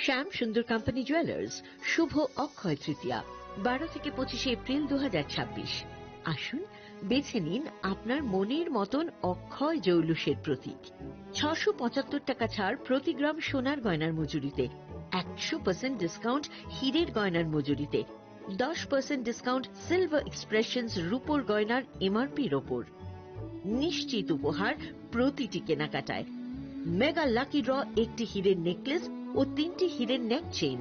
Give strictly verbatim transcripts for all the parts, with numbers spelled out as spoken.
শ্যাম সুন্দর company jewellers, শুভ অক্ষয় তৃতীয়া, বারো থেকে পঁচিশে এপ্রিল দু হাজার ছাব্বিশ। আসুন, বেছে নিন আপনার মনের মতন অক্ষয় জৌলুসের প্রতীক। ছশো পঁচাত্তর টাকা ছাড় প্রতি গ্রাম সোনার গয়নার মজুরিতে, একশো পার্সেন্ট ডিসকাউন্ট হীরের গয়নার মজুরিতে, দশ পার্সেন্ট ডিসকাউন্ট সিলভার এক্সপ্রেশনস রূপোর গয়নার এমআরপির ওপর। নিশ্চিত উপহার প্রতিটি কেনাকাটায়। মেগা লাকি ড্র, একটি হীরের নেকলেস ও তিনটি হীরের নেক চেইন,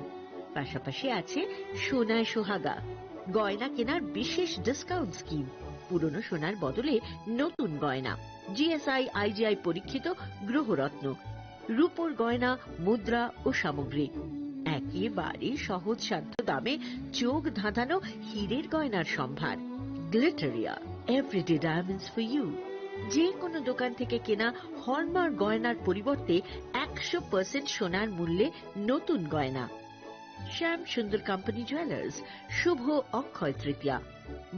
পাশাপাশি আছে সোনায় সোহাগা। গয়না কেনার বিশেষ ডিসকাউন্ট স্কিম, পুরনো সোনার বদলে নতুন গয়না, জিএসআই আইজিআই পরীক্ষিত গ্রহরত্ন, রূপোর গয়না, মুদ্রা ও সামগ্রী। একেবারে সহজসাধ্য দামে চোখ ধাঁধানো হীরের গয়নার সম্ভার। Glitteria, everyday diamonds for you. যে কোনো দোকান থেকে কেনা হলমার্ক গয়নার পরিবর্তে একশো পার্সেন্ট সোনার মূল্যে নতুন গয়না। শ্যাম সুন্দর কোম্পানি জুয়েলার্স, শুভ অক্ষয় তৃতীয়া,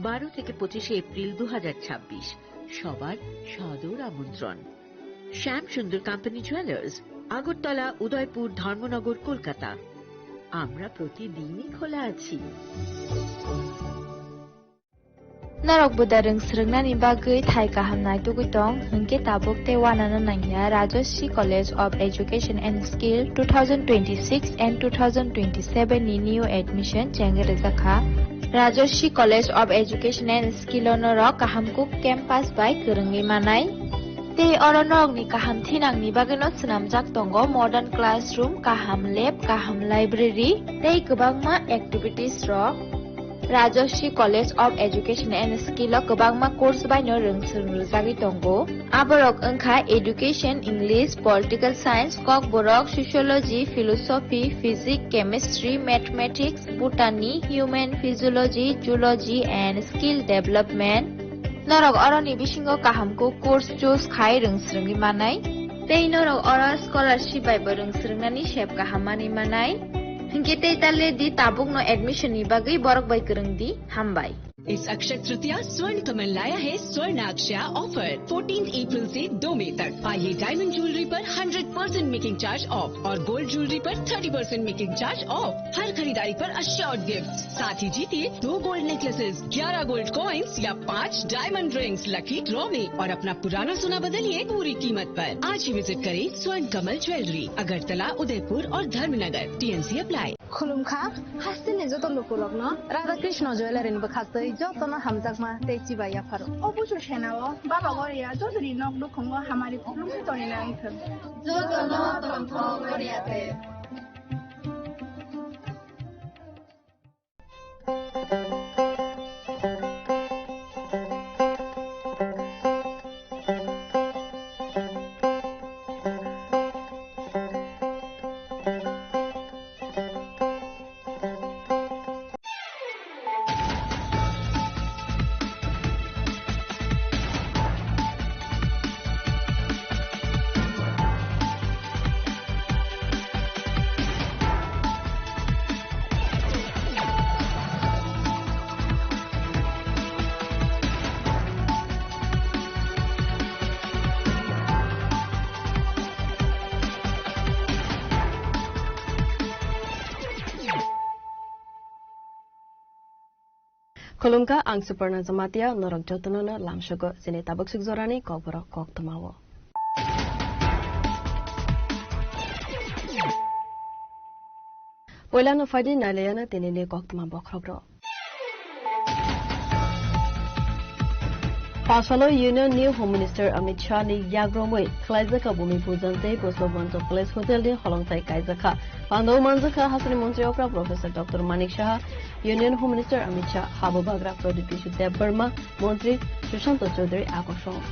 বারো থেকে পঁচিশে এপ্রিল দু হাজার ছাব্বিশ। সবার সাদর আমন্ত্রণ। শ্যাম সুন্দর কোম্পানি জুয়েলার্স, আগরতলা, উদয়পুর, ধর্মনগর, কলকাতা। আমরা প্রতিদিনই খোলা আছি। Norok buda rwng swrwngnani bagwi thai kaham naitugwi tong, hwnkhe tabuk tei uanano nangya Rajashree College of Education and Skill two thousand twenty-six and two thousand twenty-seven ni new admission chengwi rwjakha. Rajashree College of Education and Skill o norok kaham kuk campus bai kwrwngwi manai. Tei oro norokni kaham thinangni bagwino swnamjak tongo modern classroom, kaham lab, kaham library tei kwbangma activities rok. Rajashree College of Education and Skill o kwbangma course baino rwng swrwng rwjagwi tongo. Aborok wngkha Education, English, Political Science, Kokborok, Sociology, Philosophy, Physics, Chemistry, Mathematics, Botany, Human Physiology, Zoology and Skill Development. Norok oroni bisingo kaham kuk course choose khai rwng swrwngwi manai. Tei norok oro scholarship bai bo rwng swrwngnani sep kaham manwi manai. Hinkhe tei ta le di tabukno admission ni bagwi borok bai kwrwng di. Hambai. इस अक्षय तृतीया स्वर्ण कमल लाया है स्वर्ण Akshay offer. Fourteen April से दो मई तक पाइए डायमंड ज्वेलरी पर hundred percent making charge off और गोल्ड ज्वेलरी पर thirty percent making charge off. हर खरीदारी पर अश्योर्ड गिफ्ट, साथ ही जीतिए दो गोल्ड नेकलेसेस, ग्यारह गोल्ड कॉइन्स या पाँच डायमंड रिंग्स लकी ड्रॉ में और अपना पुराना सोना बदलिए पूरी कीमत पर। आज ही विजिट करें स्वर्ण कमल ज्वेलरी, अगरतला, उदयपुर और Dharmanagar. TNC apply. Khulumkha, hasteni joto lukurokno Radha Krishna Jewellery ni bwkhastwi jotono hamjakma tei chibai yapharo. O buchur senao Baba Goria jotoni nok nukhungo hamari khulumwi tonina wngthwng. Jotono tongthok Goria te. Khulumkha, ang Suparna Jamatia, norok jotono no lamsogo chini tabuk suk jorani kokborok koktwmao. Poilano phaidi nailayano tinini koktwma bokhrokrok. Phasalo Union ni Home Minister Amit Shah ni yagromwi khlaijak Bhumi Pujan tei Pushpabhan Place Hotel ni holongthai kaijakha. Pandao manjakha hasteni montri okra Professor Doctor Manik Saha, Union Home Minister Amit Shah, habo bagra Pradip Kishu Debbarma, montri Sushanta Chowdhury akosong.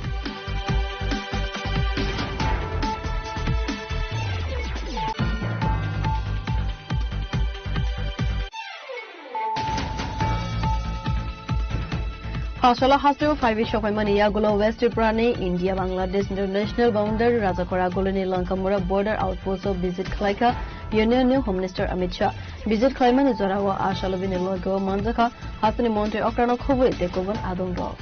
Phasalo hasteo phaiwi sokphaimani yagulo West Tripura ni India Bangladesh International Boundary Rajakora Golini Lankamura Border Outpost o visit khlaikha Union ni Home Minister Amit Shah. Visit khlaimani jorao a salo bini logeo manjakha hasteni montri okrano khobwi tei kubun adongrok.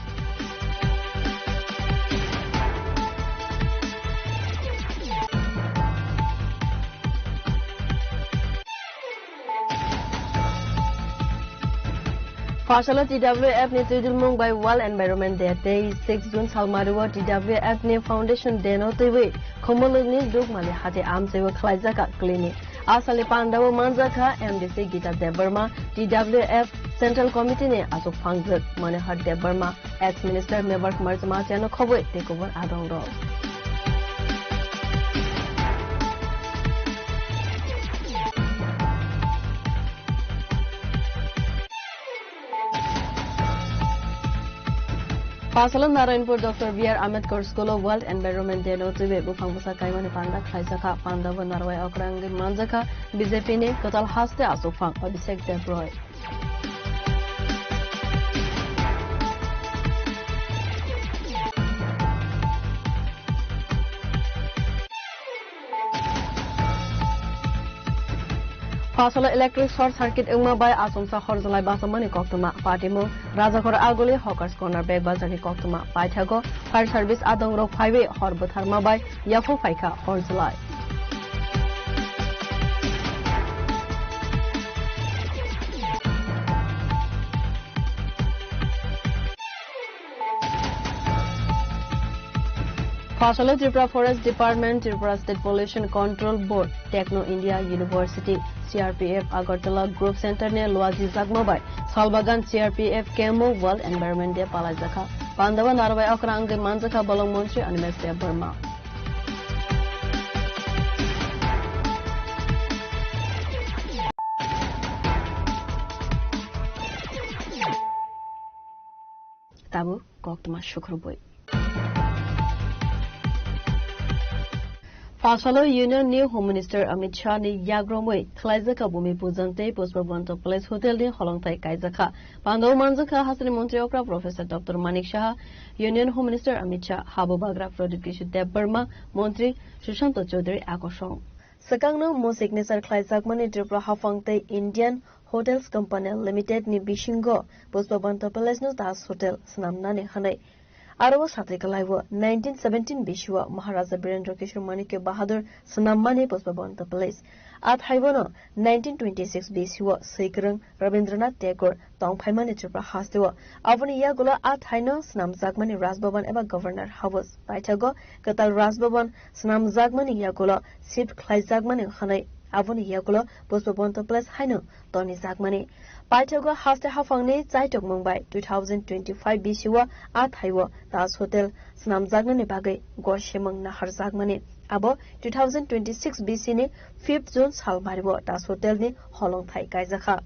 Phasalo T W F ni twidulmung bai World Environment Day tei six June salmario T W F ni Foundation Day no twiwi Khumulwng ni Dukmali hati amchaiwi khwlaijakha clinic. A salni pandao manjakha M D C Gita Debbarma, T W F Central Committee ni achuk phangjak Manohar Debbarma, ex-minister Mevar Kumar Jamatia no khobwi tei kubun adong rok. Phasalo Narayanpur Doctor B R Ambedkar School o World Environment Day no twiwi buphang bwsa kaimani panda khlaijakha. Pandao narwai okra wngwi manjakha B J P ni kwtal haste achukphang Abhishek Deb Roy. Phasalo electric short circuit wngma bai achomsa horjalai bachamani koktwma. Patimung Rajakhor Aguli Hawkers Corner Bag Bazar ni koktwma. Paithago fire service adongrok phaiwi hor bwtharma bai yaphuk phaikha horjalai. Phasalo Tripura Forest Department, Tripura State Pollution Control Board, Techno India University, C R P F Agartala Group Center ni luajijakma bai Salbagan C R P F camp o World Environment Day palaijakha. Pandao narwai okra wngwi manjakha bolong montri Animesh Debbarma. Tabuk koktwma sukrubwi. Phasalo Union ni Home Minister Amit Shah ni yagromwi khwlaijakha Bhumi Pujan tei Pushpa Banta Palace Hotel ni holongthai kaijakha. Pandao manjakha hasteni montri okra Professor Doctor Manik Saha, Union Home Minister Amit Shah, Habubagra Pradip Kishore Debbarma, montri Sushanta Chowdhury akosong. Swkangno mo signature khlaijakmani Tripura Haphang tei Indian Hotels Company Limited ni bisingo Pushpa Banta Palace no Taj Hotel swnamnani hwnwi. Aro o satwi kwlaibo nineteen seventeen bisio Maharaja Birendra Kishore Manikya Bahadur swnammani Pushpa Banta Palace. A thaibono nineteen twenty-six bisio swikwrwng Rabindranath Tagore tongphaimani Tripura hasteo. Aboni yagulo a thaino swnamjakmani Raj Bhavan eba Governor House. Paithago kwtal Raj Bhavan swnamjakmani yagulo shift khlaijakmani hwnwi aboni yagulo Pushpa Banta Palace haino tonijakmani. Paithago haste haphangni chaitokmung bai two thousand twenty-five bisio a thaio Taj Hotel swnamjaknani bagwi gosemung naharjakmani. Abo two thousand twenty-six bisini fifth June salmario Taj Hotel ni holongthai kaijakha.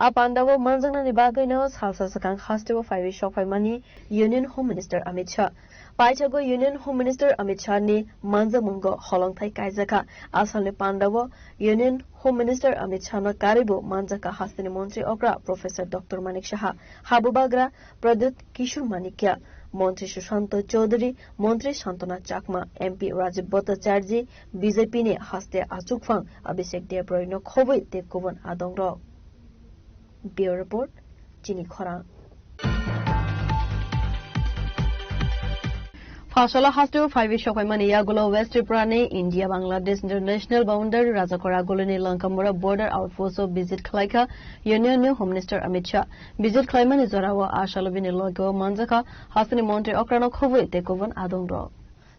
A pandao manjaknani bagwino salsa swkang hasteo phaiwi sokphaimani Union Home Minister Amit Shah. Paithago Union Home Minister Amit Shah ni manjakmungo holongthai kaijakha. Asalni pandao Union Home Minister Amit Shah no karwibo manjakha hasteni montri okra Professor Doctor Manik Saha, habubagra Pradyut Kishore Manikya, montri Sushanta Chowdhury, montri Santana Chakma, M P Rajib Bhattacharjee, B J P ni haste achukphang Abhishek Deb Roy no khobwi tei kubun adongrok. Bureau Report, Chini Khorang. Phasala hasteo phaiwi sokphaimani yagulo West Tripura ni India Bangladesh International Boundary Rajakora gulini Lankamura Border Outpost o visit khlaikha Union ni Home Minister Amit Shah. Visit khlaimani jorao a salo bini logeo manjakha hasteni montri okrano khobwi tei kubun adongrok.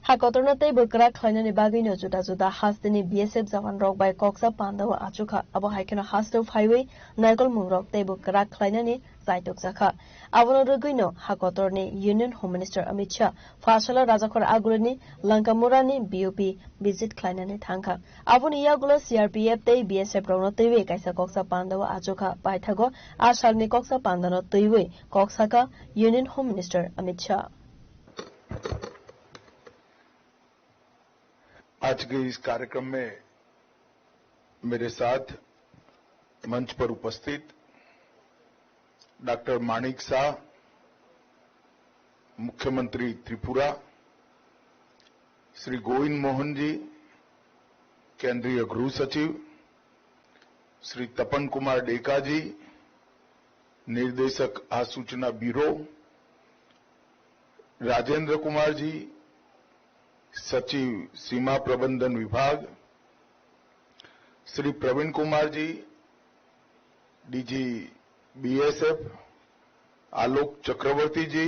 Ha kotorno teibo kwrak khlainani bagwino juda juda hasteni B S F jawan rok bai koksa pandao achukha. Abo hai kheno hasteo phaiwi naikolmung rok teibo kwrak khlainani chaitok jakha. Abono rwgwino ha kotorni Union Home Minister Amit Shah phasala Rajakhor agulini Lankamurani B O P visit khlainani thangkha. Aboni yagulo C R P F tei B S F rokno twiwi kaisa koksa pandao achukha. Paithago a salni koksa pandano twiwi kok saka Union Home Minister Amit Shah. आज के इस कार्यक्रम में मेरे साथ मंच पर उपस्थित डॉक्टर माणिक साह, मुख्यमंत्री त्रिपुरा, श्री गोविंद मोहन जी, केंद्रीय गृह सचिव, श्री तपन कुमार डेका जी, निर्देशक आसूचना ब्यूरो, राजेंद्र कुमार जी, सचिव सीमा प्रबंधन विभाग, श्री प्रवीण कुमार ji, D G B S F, आलोक चक्रवर्ती जी,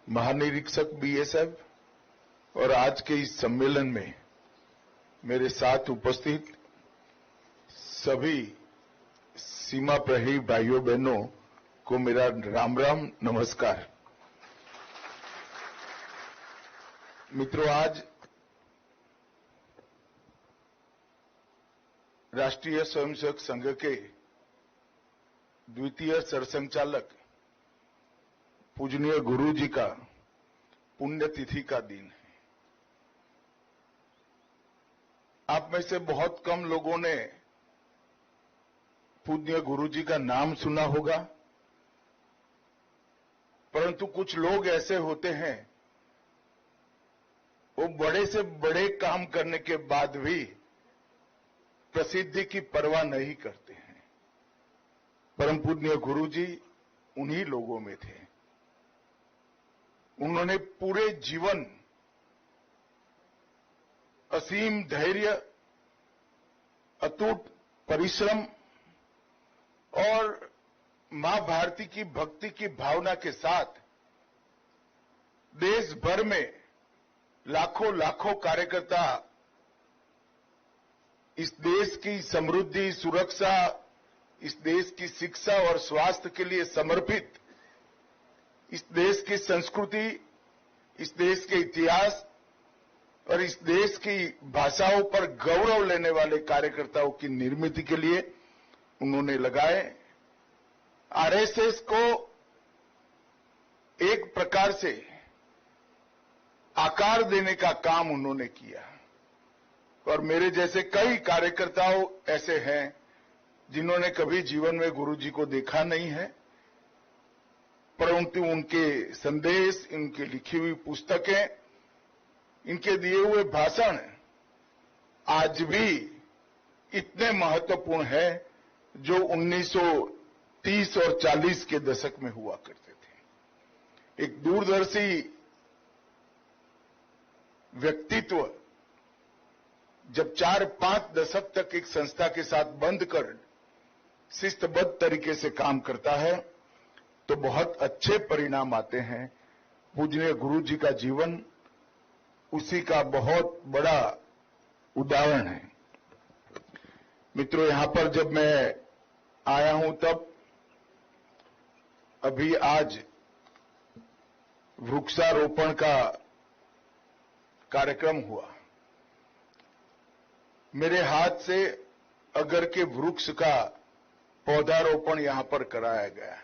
महानिरीक्षक B S F, और आज के इस सम्मेलन में मेरे साथ उपस्थित सभी सीमा प्रहरी भाइयों बहनों को मेरा राम राम नमस्कार। मित्रों, आज राष्ट्रीय स्वयंसेवक संघ के द्वितीय सरसंघचालक पूजनीय गुरु जी का पुण्यतिथि का दिन है। आप में से बहुत कम लोगों ने पूज्य गुरु जी का नाम सुना होगा, परंतु कुछ लोग ऐसे होते हैं, वो बड़े से बड़े काम करने के बाद भी प्रसिद्धि की परवाह नहीं करते हैं। परम पूज्य गुरु जी उन्हीं लोगों में थे। उन्होंने पूरे जीवन असीम धैर्य, अटूट परिश्रम और मां भारती की भक्ति की भावना के साथ देश भर में लाखों लाखों कार्यकर्ता इस देश की समृद्धि, सुरक्षा, इस देश की शिक्षा और स्वास्थ्य के लिए समर्पित, इस देश की संस्कृति, इस देश के इतिहास और इस देश की भाषाओं पर गौरव लेने वाले कार्यकर्ताओं की निर्मिति के लिए उन्होंने लगाए। आरएसएस को एक प्रकार से आकार देने का काम उन्होंने किया। और मेरे जैसे कई कार्यकर्ताओं ऐसे हैं जिन्होंने कभी जीवन में गुरु जी को देखा नहीं है, परंतु उनके संदेश, उनकी लिखी हुई पुस्तकें, इनके दिए हुए भाषण आज भी इतने महत्वपूर्ण हैं जो उन्नीस सौ तीस और चालीस के दशक में हुआ करते थे। एक दूरदर्शी व्यक्तित्व जब चार पांच दशक तक एक संस्था के साथ बंद कर शिस्तबद्ध तरीके से काम करता है, तो बहुत अच्छे परिणाम आते हैं। पूजनीय गुरु जी का जीवन उसी का बहुत बड़ा उदाहरण है। मित्रों, यहां पर जब मैं आया हूं, तब अभी आज वृक्षारोपण का कार्यक्रम हुआ। मेरे हाथ से अगर के वृक्ष का पौधारोपण यहां पर कराया गया।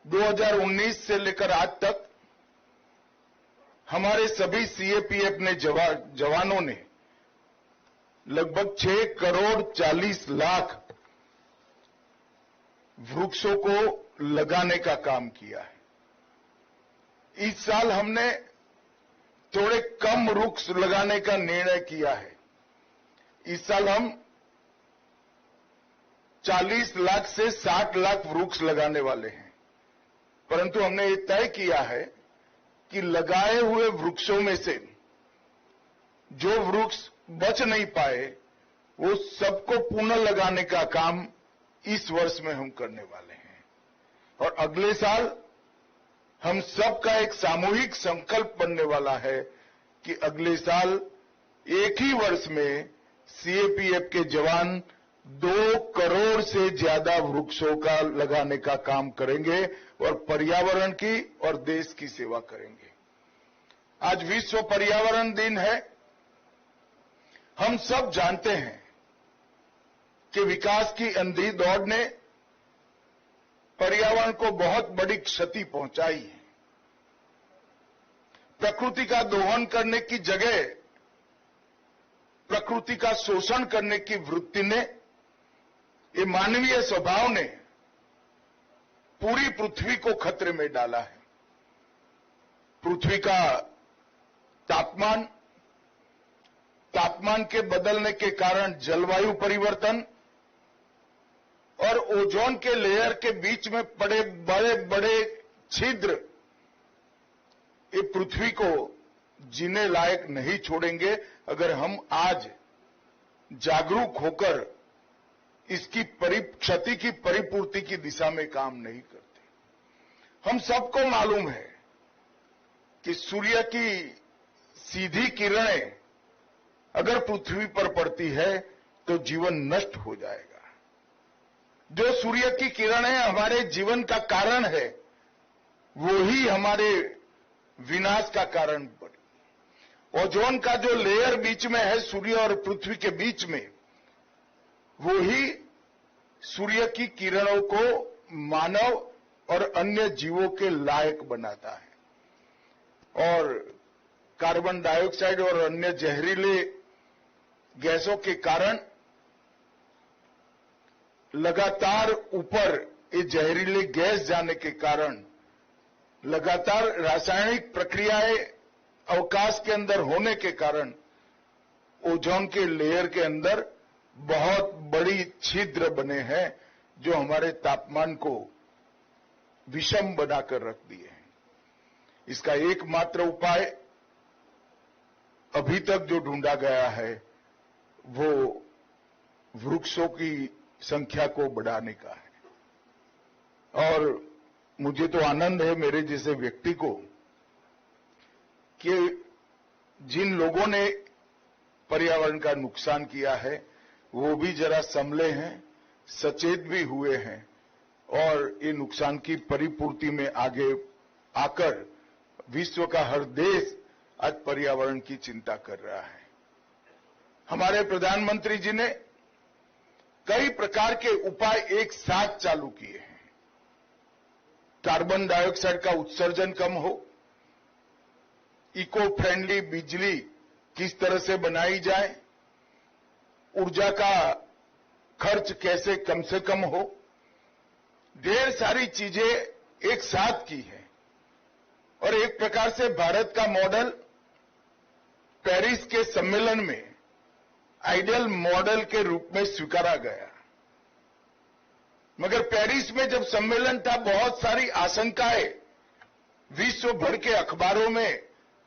दो हज़ार उन्नीस से लेकर आज तक हमारे सभी सीएपीएफ ने जवा-, जवानों ने लगभग छह करोड़ चालीस लाख वृक्षों को लगाने का काम किया है। इस साल हमने थोड़े कम वृक्ष लगाने का निर्णय किया है। इस साल हम चालीस लाख से साठ लाख वृक्ष लगाने वाले हैं, परंतु हमने ये तय किया है कि लगाए हुए वृक्षों में से जो वृक्ष बच नहीं पाए, वो सबको पुनः लगाने का काम इस वर्ष में हम करने वाले हैं। और अगले साल हम सबका एक सामूहिक संकल्प बनने वाला है कि अगले साल एक ही वर्ष में सीएपीएफ के जवान दो करोड़ से ज्यादा वृक्षों का लगाने का काम करेंगे और पर्यावरण की और देश की सेवा करेंगे। आज विश्व पर्यावरण दिन है। हम सब जानते हैं कि विकास की अंधी दौड़ ने पर्यावरण को बहुत बड़ी क्षति पहुंचाई है। प्रकृति का दोहन करने की जगह प्रकृति का शोषण करने की वृत्ति ने, ये मानवीय स्वभाव ने पूरी पृथ्वी को खतरे में डाला है। पृथ्वी का तापमान, तापमान के बदलने के कारण जलवायु परिवर्तन और ओजोन के लेयर के बीच में पड़े बड़े बड़े छिद्र ये पृथ्वी को जीने लायक नहीं छोड़ेंगे अगर हम आज जागरूक होकर इसकी परि-, क्षति की परिपूर्ति की दिशा में काम नहीं करते। हम सबको मालूम है कि सूर्य की सीधी किरणें अगर पृथ्वी पर पड़ती है तो जीवन नष्ट हो जाएगा। जो सूर्य की किरणें हमारे जीवन का कारण है, वो ही हमारे विनाश का कारण बने। ओजोन का जो लेयर बीच में है सूर्य और पृथ्वी के बीच में, वो ही सूर्य की किरणों को मानव और अन्य जीवों के लायक बनाता है। और कार्बन डाइऑक्साइड और अन्य जहरीले गैसों के कारण लगातार ऊपर ये जहरीले गैस जाने के कारण, लगातार रासायनिक प्रक्रियाएं अवकाश के अंदर होने के कारण ओजोन के लेयर के अंदर बहुत बड़ी छिद्र बने हैं, जो हमारे तापमान को विषम बनाकर रख दिए हैं। इसका एकमात्र उपाय अभी तक जो ढूंढा गया है, वो वृक्षों की संख्या को बढ़ाने का है। और मुझे तो आनंद है मेरे जैसे व्यक्ति को कि जिन लोगों ने पर्यावरण का नुकसान किया है, वो भी जरा संभले हैं, सचेत भी हुए हैं और ये नुकसान की परिपूर्ति में आगे आकर विश्व का हर देश आज पर्यावरण की चिंता कर रहा है। हमारे प्रधानमंत्री जी ने कई प्रकार के उपाय एक साथ चालू किए हैं। कार्बन डाइऑक्साइड का उत्सर्जन कम हो, इको फ्रेंडली बिजली किस तरह से बनाई जाए, ऊर्जा का खर्च कैसे कम से कम हो, ढेर सारी चीजें एक साथ की है। और एक प्रकार से भारत का मॉडल पेरिस के सम्मेलन में आइडियल मॉडल के रूप में स्वीकारा गया। मगर पेरिस में जब सम्मेलन था, बहुत सारी आशंकाएं विश्व भर के अखबारों में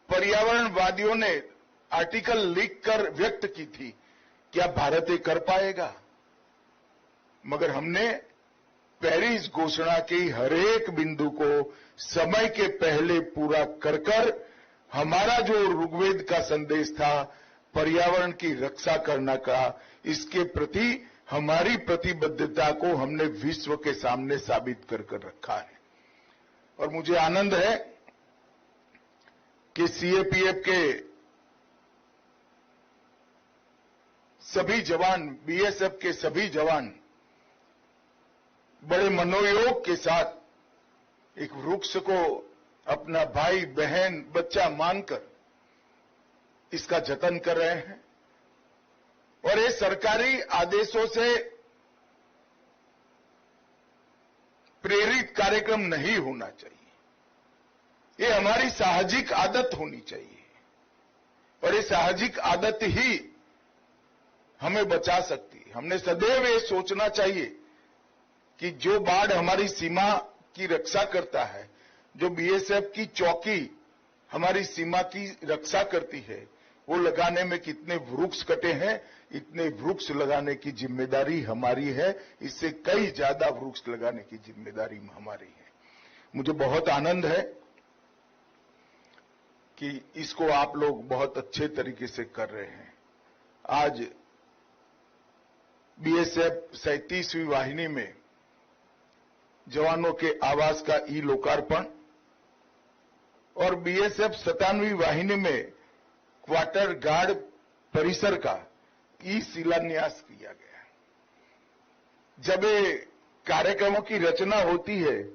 पर्यावरणवादियों ने आर्टिकल लिखकर व्यक्त की थी, क्या भारत ये कर पाएगा? मगर हमने पेरिस घोषणा की हर एक बिंदु को समय के पहले पूरा कर कर हमारा जो ऋग्वेद का संदेश था पर्यावरण की रक्षा करना का, इसके प्रति हमारी प्रतिबद्धता को हमने विश्व के सामने साबित कर कर रखा है। और मुझे आनंद है कि सीएपीएफ के सभी जवान, बीएसएफ के सभी जवान बड़े मनोयोग के साथ एक वृक्ष को अपना भाई, बहन, बच्चा मानकर इसका जतन कर रहे हैं। और ये सरकारी आदेशों से प्रेरित कार्यक्रम नहीं होना चाहिए। ये हमारी साहजिक आदत होनी चाहिए और ये साहजिक आदत ही हमें बचा सकती है। हमने सदैव ये सोचना चाहिए कि जो बाढ़ हमारी सीमा की रक्षा करता है, जो बीएसएफ की चौकी हमारी सीमा की रक्षा करती है, वो लगाने में कितने वृक्ष कटे हैं, इतने वृक्ष लगाने की जिम्मेदारी हमारी है। इससे कई ज्यादा वृक्ष लगाने की जिम्मेदारी हमारी है। मुझे बहुत आनंद है कि इसको आप लोग बहुत अच्छे तरीके से कर रहे हैं। आज बीएसएफ सैंतीसवीं वाहिनी में जवानों के आवास का ई लोकार्पण और बीएसएफ सत्तावनवीं वाहिनी में क्वार्टर गार्ड परिसर का ई शिलान्यास किया गया। जब ये कार्यक्रमों की रचना होती है,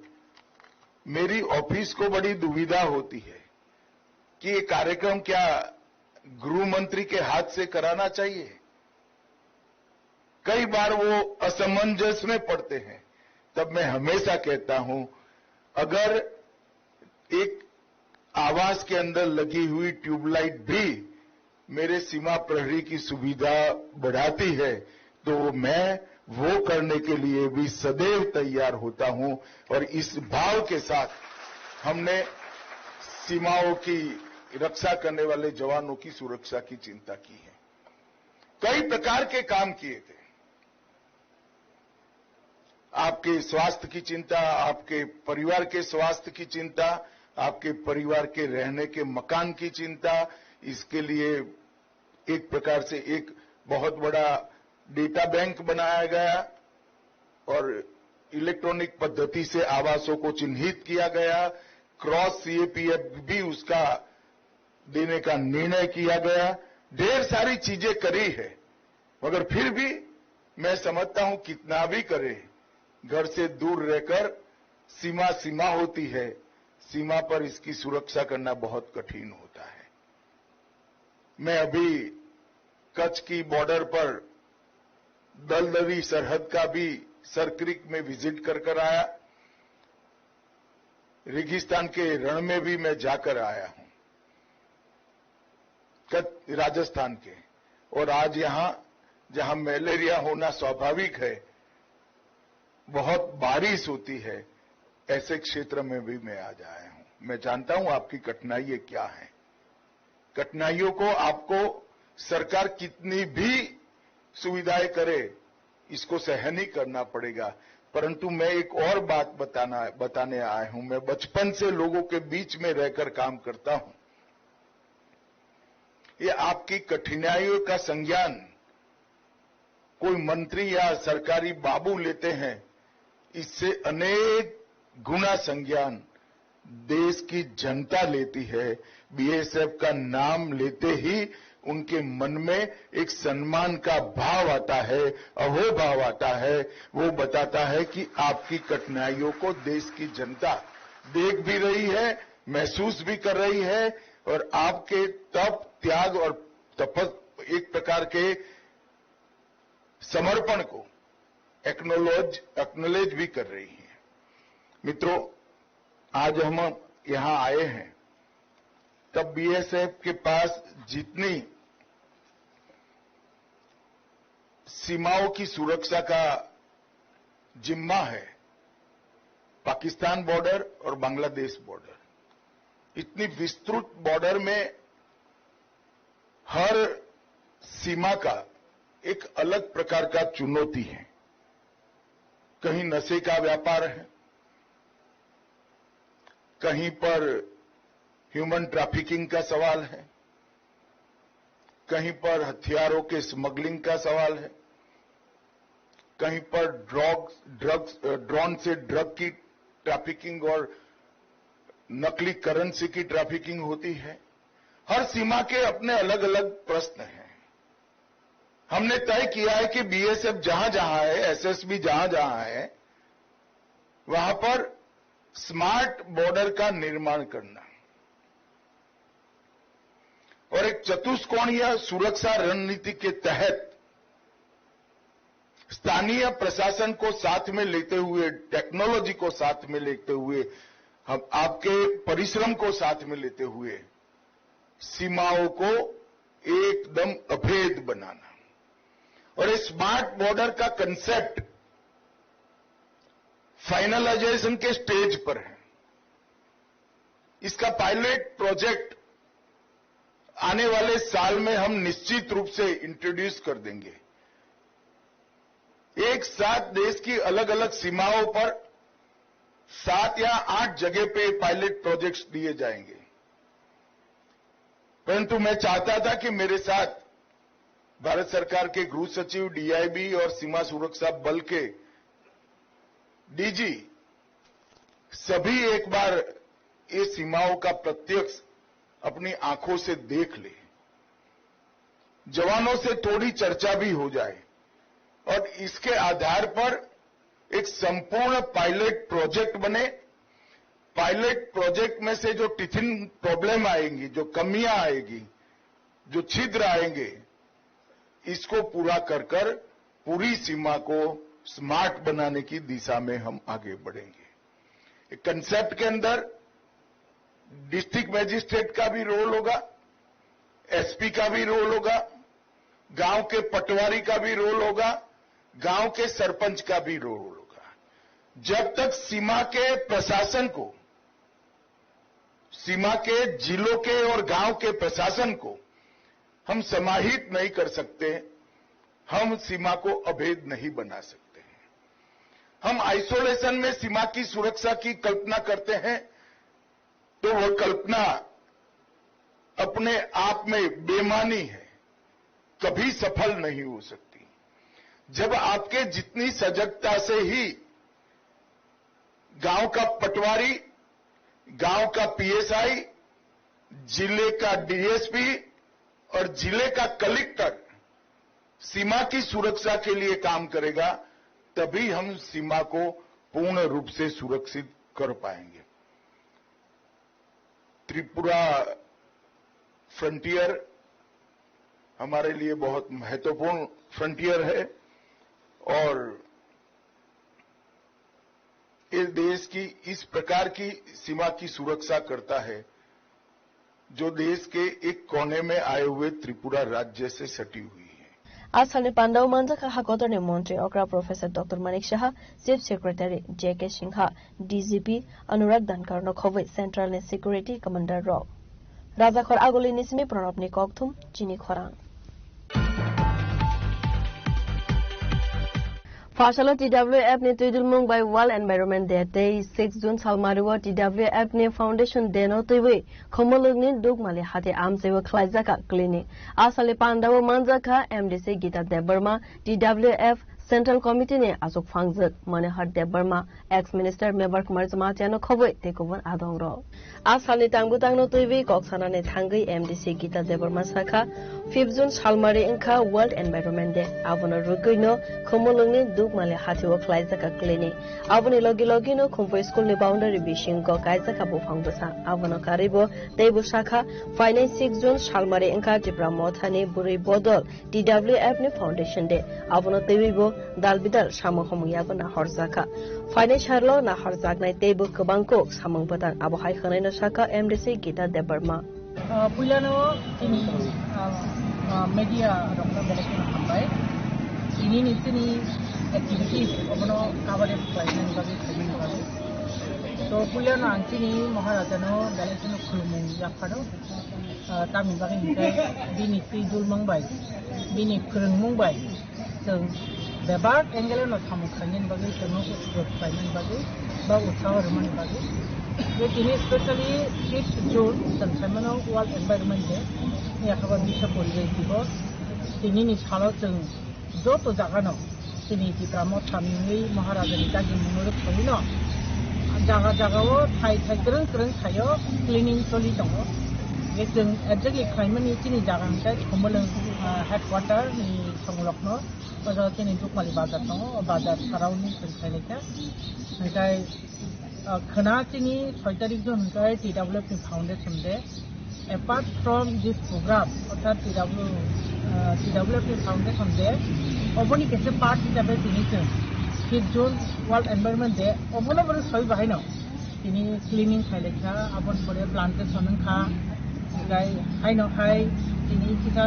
मेरी ऑफिस को बड़ी दुविधा होती है कि ये कार्यक्रम क्या गृह मंत्री के हाथ से कराना चाहिए। कई बार वो असमंजस में पड़ते हैं। तब मैं हमेशा कहता हूं, अगर एक आवास के अंदर लगी हुई ट्यूबलाइट भी मेरे सीमा प्रहरी की सुविधा बढ़ाती है, तो मैं वो करने के लिए भी सदैव तैयार होता हूं। और इस भाव के साथ हमने सीमाओं की रक्षा करने वाले जवानों की सुरक्षा की चिंता की है। कई प्रकार के काम किए थे। आपके स्वास्थ्य की चिंता, आपके परिवार के स्वास्थ्य की चिंता, आपके परिवार के रहने के मकान की चिंता, इसके लिए एक प्रकार से एक बहुत बड़ा डेटा बैंक बनाया गया और इलेक्ट्रॉनिक पद्धति से आवासों को चिन्हित किया गया। क्रॉस सीएपीएफ भी उसका देने का निर्णय किया गया। ढेर सारी चीजें करी है, मगर फिर भी मैं समझता हूं, कितना भी करें, घर से दूर रहकर सीमा सीमा होती है। सीमा पर इसकी सुरक्षा करना बहुत कठिन होता है। मैं अभी कच्छ की बॉर्डर पर दलदली सरहद का भी सर क्रीक में विजिट कर कर आया। रेगिस्तान के रण में भी मैं जाकर आया हूं, कच्छ, राजस्थान के। और आज यहां, जहां मलेरिया होना स्वाभाविक है, बहुत बारिश होती है, ऐसे क्षेत्र में भी मैं आज आया हूं। मैं जानता हूं आपकी कठिनाइयां क्या हैं। कठिनाइयों को आपको सरकार कितनी भी सुविधाएं करे, इसको सहन ही करना पड़ेगा। परंतु मैं एक और बात बताना, बताने आया हूं। मैं बचपन से लोगों के बीच में रहकर काम करता हूं। ये आपकी कठिनाइयों का संज्ञान कोई मंत्री या सरकारी बाबू लेते हैं, इससे अनेक गुना संज्ञान देश की जनता लेती है। बीएसएफ का नाम लेते ही उनके मन में एक सम्मान का भाव आता है, अहोभाव आता है। वो बताता है कि आपकी कठिनाइयों को देश की जनता देख भी रही है, महसूस भी कर रही है और आपके तप, त्याग और तपस, एक प्रकार के समर्पण को एक्नॉलेज, एक्नॉलेज भी कर रही है। मित्रों, आज हम यहां आए हैं, तब बीएसएफ के पास जितनी सीमाओं की सुरक्षा का जिम्मा है, पाकिस्तान बॉर्डर और बांग्लादेश बॉर्डर, इतनी विस्तृत बॉर्डर में हर सीमा का एक अलग प्रकार का चुनौती है। कहीं नशे का व्यापार है, कहीं पर ह्यूमन ट्रैफिकिंग का सवाल है, कहीं पर हथियारों के स्मगलिंग का सवाल है, कहीं पर ड्रग, ड्रग्स, अ, ड्रोन से ड्रग की ट्रैफिकिंग और नकली करेंसी की ट्रैफिकिंग होती है। हर सीमा के अपने अलग-अलग प्रश्न हैं। हमने तय किया है कि बीएसएफ जहां जहां है, एसएसबी जहां जहां है, वहां पर स्मार्ट बॉर्डर का निर्माण करना और एक चतुष्कोणीय सुरक्षा रणनीति के तहत स्थानीय प्रशासन को साथ में लेते हुए, टेक्नोलॉजी को साथ में लेते हुए, हम आपके परिश्रम को साथ में लेते हुए सीमाओं को एकदम अभेद बनाना। और ये स्मार्ट बॉर्डर का कॉन्सेप्ट फाइनलाइजेशन के स्टेज पर है। इसका पायलट प्रोजेक्ट आने वाले साल में हम निश्चित रूप से इंट्रोड्यूस कर देंगे। एक साथ देश की अलग-अलग सीमाओं पर सात या आठ जगह पे पायलट प्रोजेक्ट्स दिए जाएंगे। परंतु मैं चाहता था कि मेरे साथ भारत सरकार के गृह सचिव, डीआईबी और सीमा सुरक्षा बल के डीजी सभी एक बार ये सीमाओं का प्रत्यक्ष अपनी आंखों से देख ले, जवानों से थोड़ी चर्चा भी हो जाए और इसके आधार पर एक संपूर्ण पायलट प्रोजेक्ट बने। पायलट प्रोजेक्ट में से जो टीथिंग प्रॉब्लम आएंगी, जो कमियां आएगी, जो छिद्र आएंगे, इसको पूरा कर कर पूरी सीमा को स्मार्ट बनाने की दिशा में हम आगे बढ़ेंगे। एक कॉन्सेप्ट के अंदर डिस्ट्रिक्ट मजिस्ट्रेट का भी रोल होगा, एसपी का भी रोल होगा, गांव के पटवारी का भी रोल होगा, गांव के सरपंच का भी रोल होगा। जब तक सीमा के प्रशासन को, सीमा के जिलों के और गांव के प्रशासन को हम समाहित नहीं कर सकते, हम सीमा को अभेद नहीं बना सकते हैं। हम आइसोलेशन में सीमा की सुरक्षा की कल्पना करते हैं, तो वह कल्पना अपने आप में बेमानी है, कभी सफल नहीं हो सकती। जब आपके जितनी सजगता से ही गांव का पटवारी, गांव का पीएसआई, जिले का डीएसपी और जिले का कलेक्टर सीमा की सुरक्षा के लिए काम करेगा, तभी हम सीमा को पूर्ण रूप से सुरक्षित कर पाएंगे। त्रिपुरा फ्रंटियर हमारे लिए बहुत महत्वपूर्ण फ्रंटियर है और ये देश की इस प्रकार की सीमा की सुरक्षा करता है, जो देश के एक कोने में आए हुए त्रिपुरा राज्य से सटी हुई है। A salni pandao manjakha hakotorni montri okra Professor Doctor Manik Saha, Chief Secretary J K Singha, D G P Anurag Dhankar no khobwi Central ni Security Commander rok. Rajakhor Aguli ni simi Pranab ni kokthum chini khorang. Phasalo T W F ni twidulmung bai World Environment Day tei six June salmari o T W F ni Foundation Day no twiwi Khumulwng ni Dukmali hati amchai o khlaijak a clinic. A salni pandao manjakha M D C Gita Debbarma, T W F Central Committee ni achuk phangjak Manohar Debbarma, Ex-Minister Mebar Kumar Jamatia no khobwi tei kubun adong rok. A salni tangbutang no twiwi kok sanani thangwi M D C Gita Debbarma sakha, fifth June salmari wngkha World Environment Day. Abono rwgwi no Khumulwng ni Dukmali hati o khlaijak a clinic. Aboni logi logi no Khumpui school ni boundary bisingo kaijak a buphang bwsa. Abono karwi bo tei bo sakha, phainai six June salmari wngkha Tipra Mothani bwrwi bodol T W F ni Foundation Day. Abono twiwi bo dal bidal samung humung yago nahorjakha. Phainai sarlo nahorjaknai tei bo kwbang kok samung bwtang. Abo hai hwnwi no sakha M D C Gita Debbarma. Ah, puilano chini, ah, ah, media rokno belai kheno hambai. Chini ni chini activities obono coverage khlainani bagwi, khlainani bagwi. To puilano ang chini Maharajano belai kheno khulumung yapharo. Ah, tamni bagwi hinkhe bini twi dulmung bai, bini kwrwngmung bai chwng bebak angle-no samung khlainani bagwi, chwngno utsaho khlainani bagwi ba utsaho rwmani bagwi. Je tini specially fifth June chwng saimano World Environment Day, yakaba biswa porijoi dibo. Tinini salo chwng joto jagano chini Tipra Motha ni wngwi Maharajani dagi mungno rwkthawino jaga jagao thai thai kwrwng kwrwng thaio cleaning choli tongo. Chwng exactly khlaimani chini jaga hwnkhe Khumulwng, ah, headquarter ni songlokno, o jaga chini Dukmali bazar tongo, o bazar surrounding chwng khlailaikha. Hwnkhe, ah, khwna chini soi tarik jun hwnkhe T W F ni foundation day. Apart from this program, orthat T W, ah, T W F ni foundation day, oboni kaisa part hisabe tini chwng fifth June World Environment Day, obono bono soi bahaino. Tini cleaning khailai kha, aboni pore plantation wng kha, hwnkhe haino hai tini kisa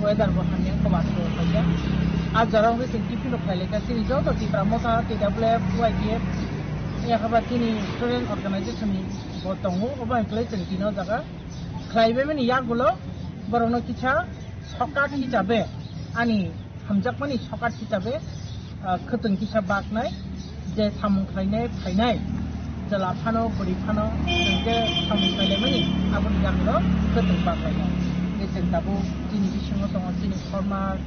weather bo hamya, kobat bo khaikha. A jora wngkhe chwng tiffin rok khailai kha, chini joto Tipra Motha, T W F, Y T F, yakaba chini student organization ni bo tongo, obo hai khlai chwng tini o jaga khlaibaimani yagulo borokno kisa sokat hisabe ani hamjakmani sokat hisabe, ah, khwtwng kisa baknai, je samung khlainai phainai, chwla phano, bwrwi phano, chwng je samung khlailaimani, aboni yagulo khwtwng baklainai. Je chwng tabuk chini bisingo tongo, chini former,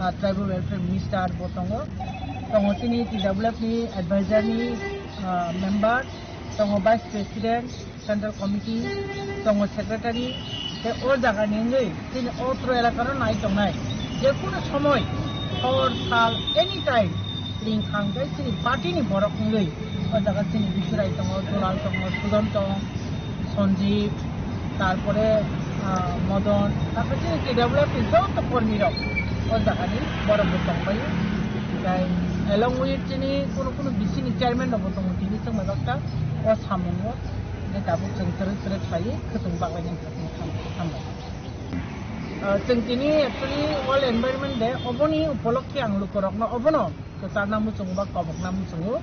ah, tribal welfare minister bo tongo, tongo chini T W F ni advisor ni, ah, member, tongo vice president, central committee, tongo secretary, tei o jaga ni wngwi chini otro elaka no nai tongnai. Je kunu somoi hor sal anytime ring khang tei chini party ni borok wngwi o jaga chini Bishurai tongo, Dulal tongo, Sudan tong, Sanjeev, tarpore, ah, Modon, tarpore chini T W F ni joto kormi rok o jaga ni borok bo tongbai. Tei along with chini kunu kunu B C ni chairman rok bo tongo, tini chwng bai baksa o samung o. Hwnkhe tabuk chwng kwrwi kwrwi khlaiwi khwtwng baklainani khatung khatung hambai. Ah, chwng tini actually World Environment Day, oboni upolokhe ang lukurokno obono kwcharna muchungo ba kobokna muchungo.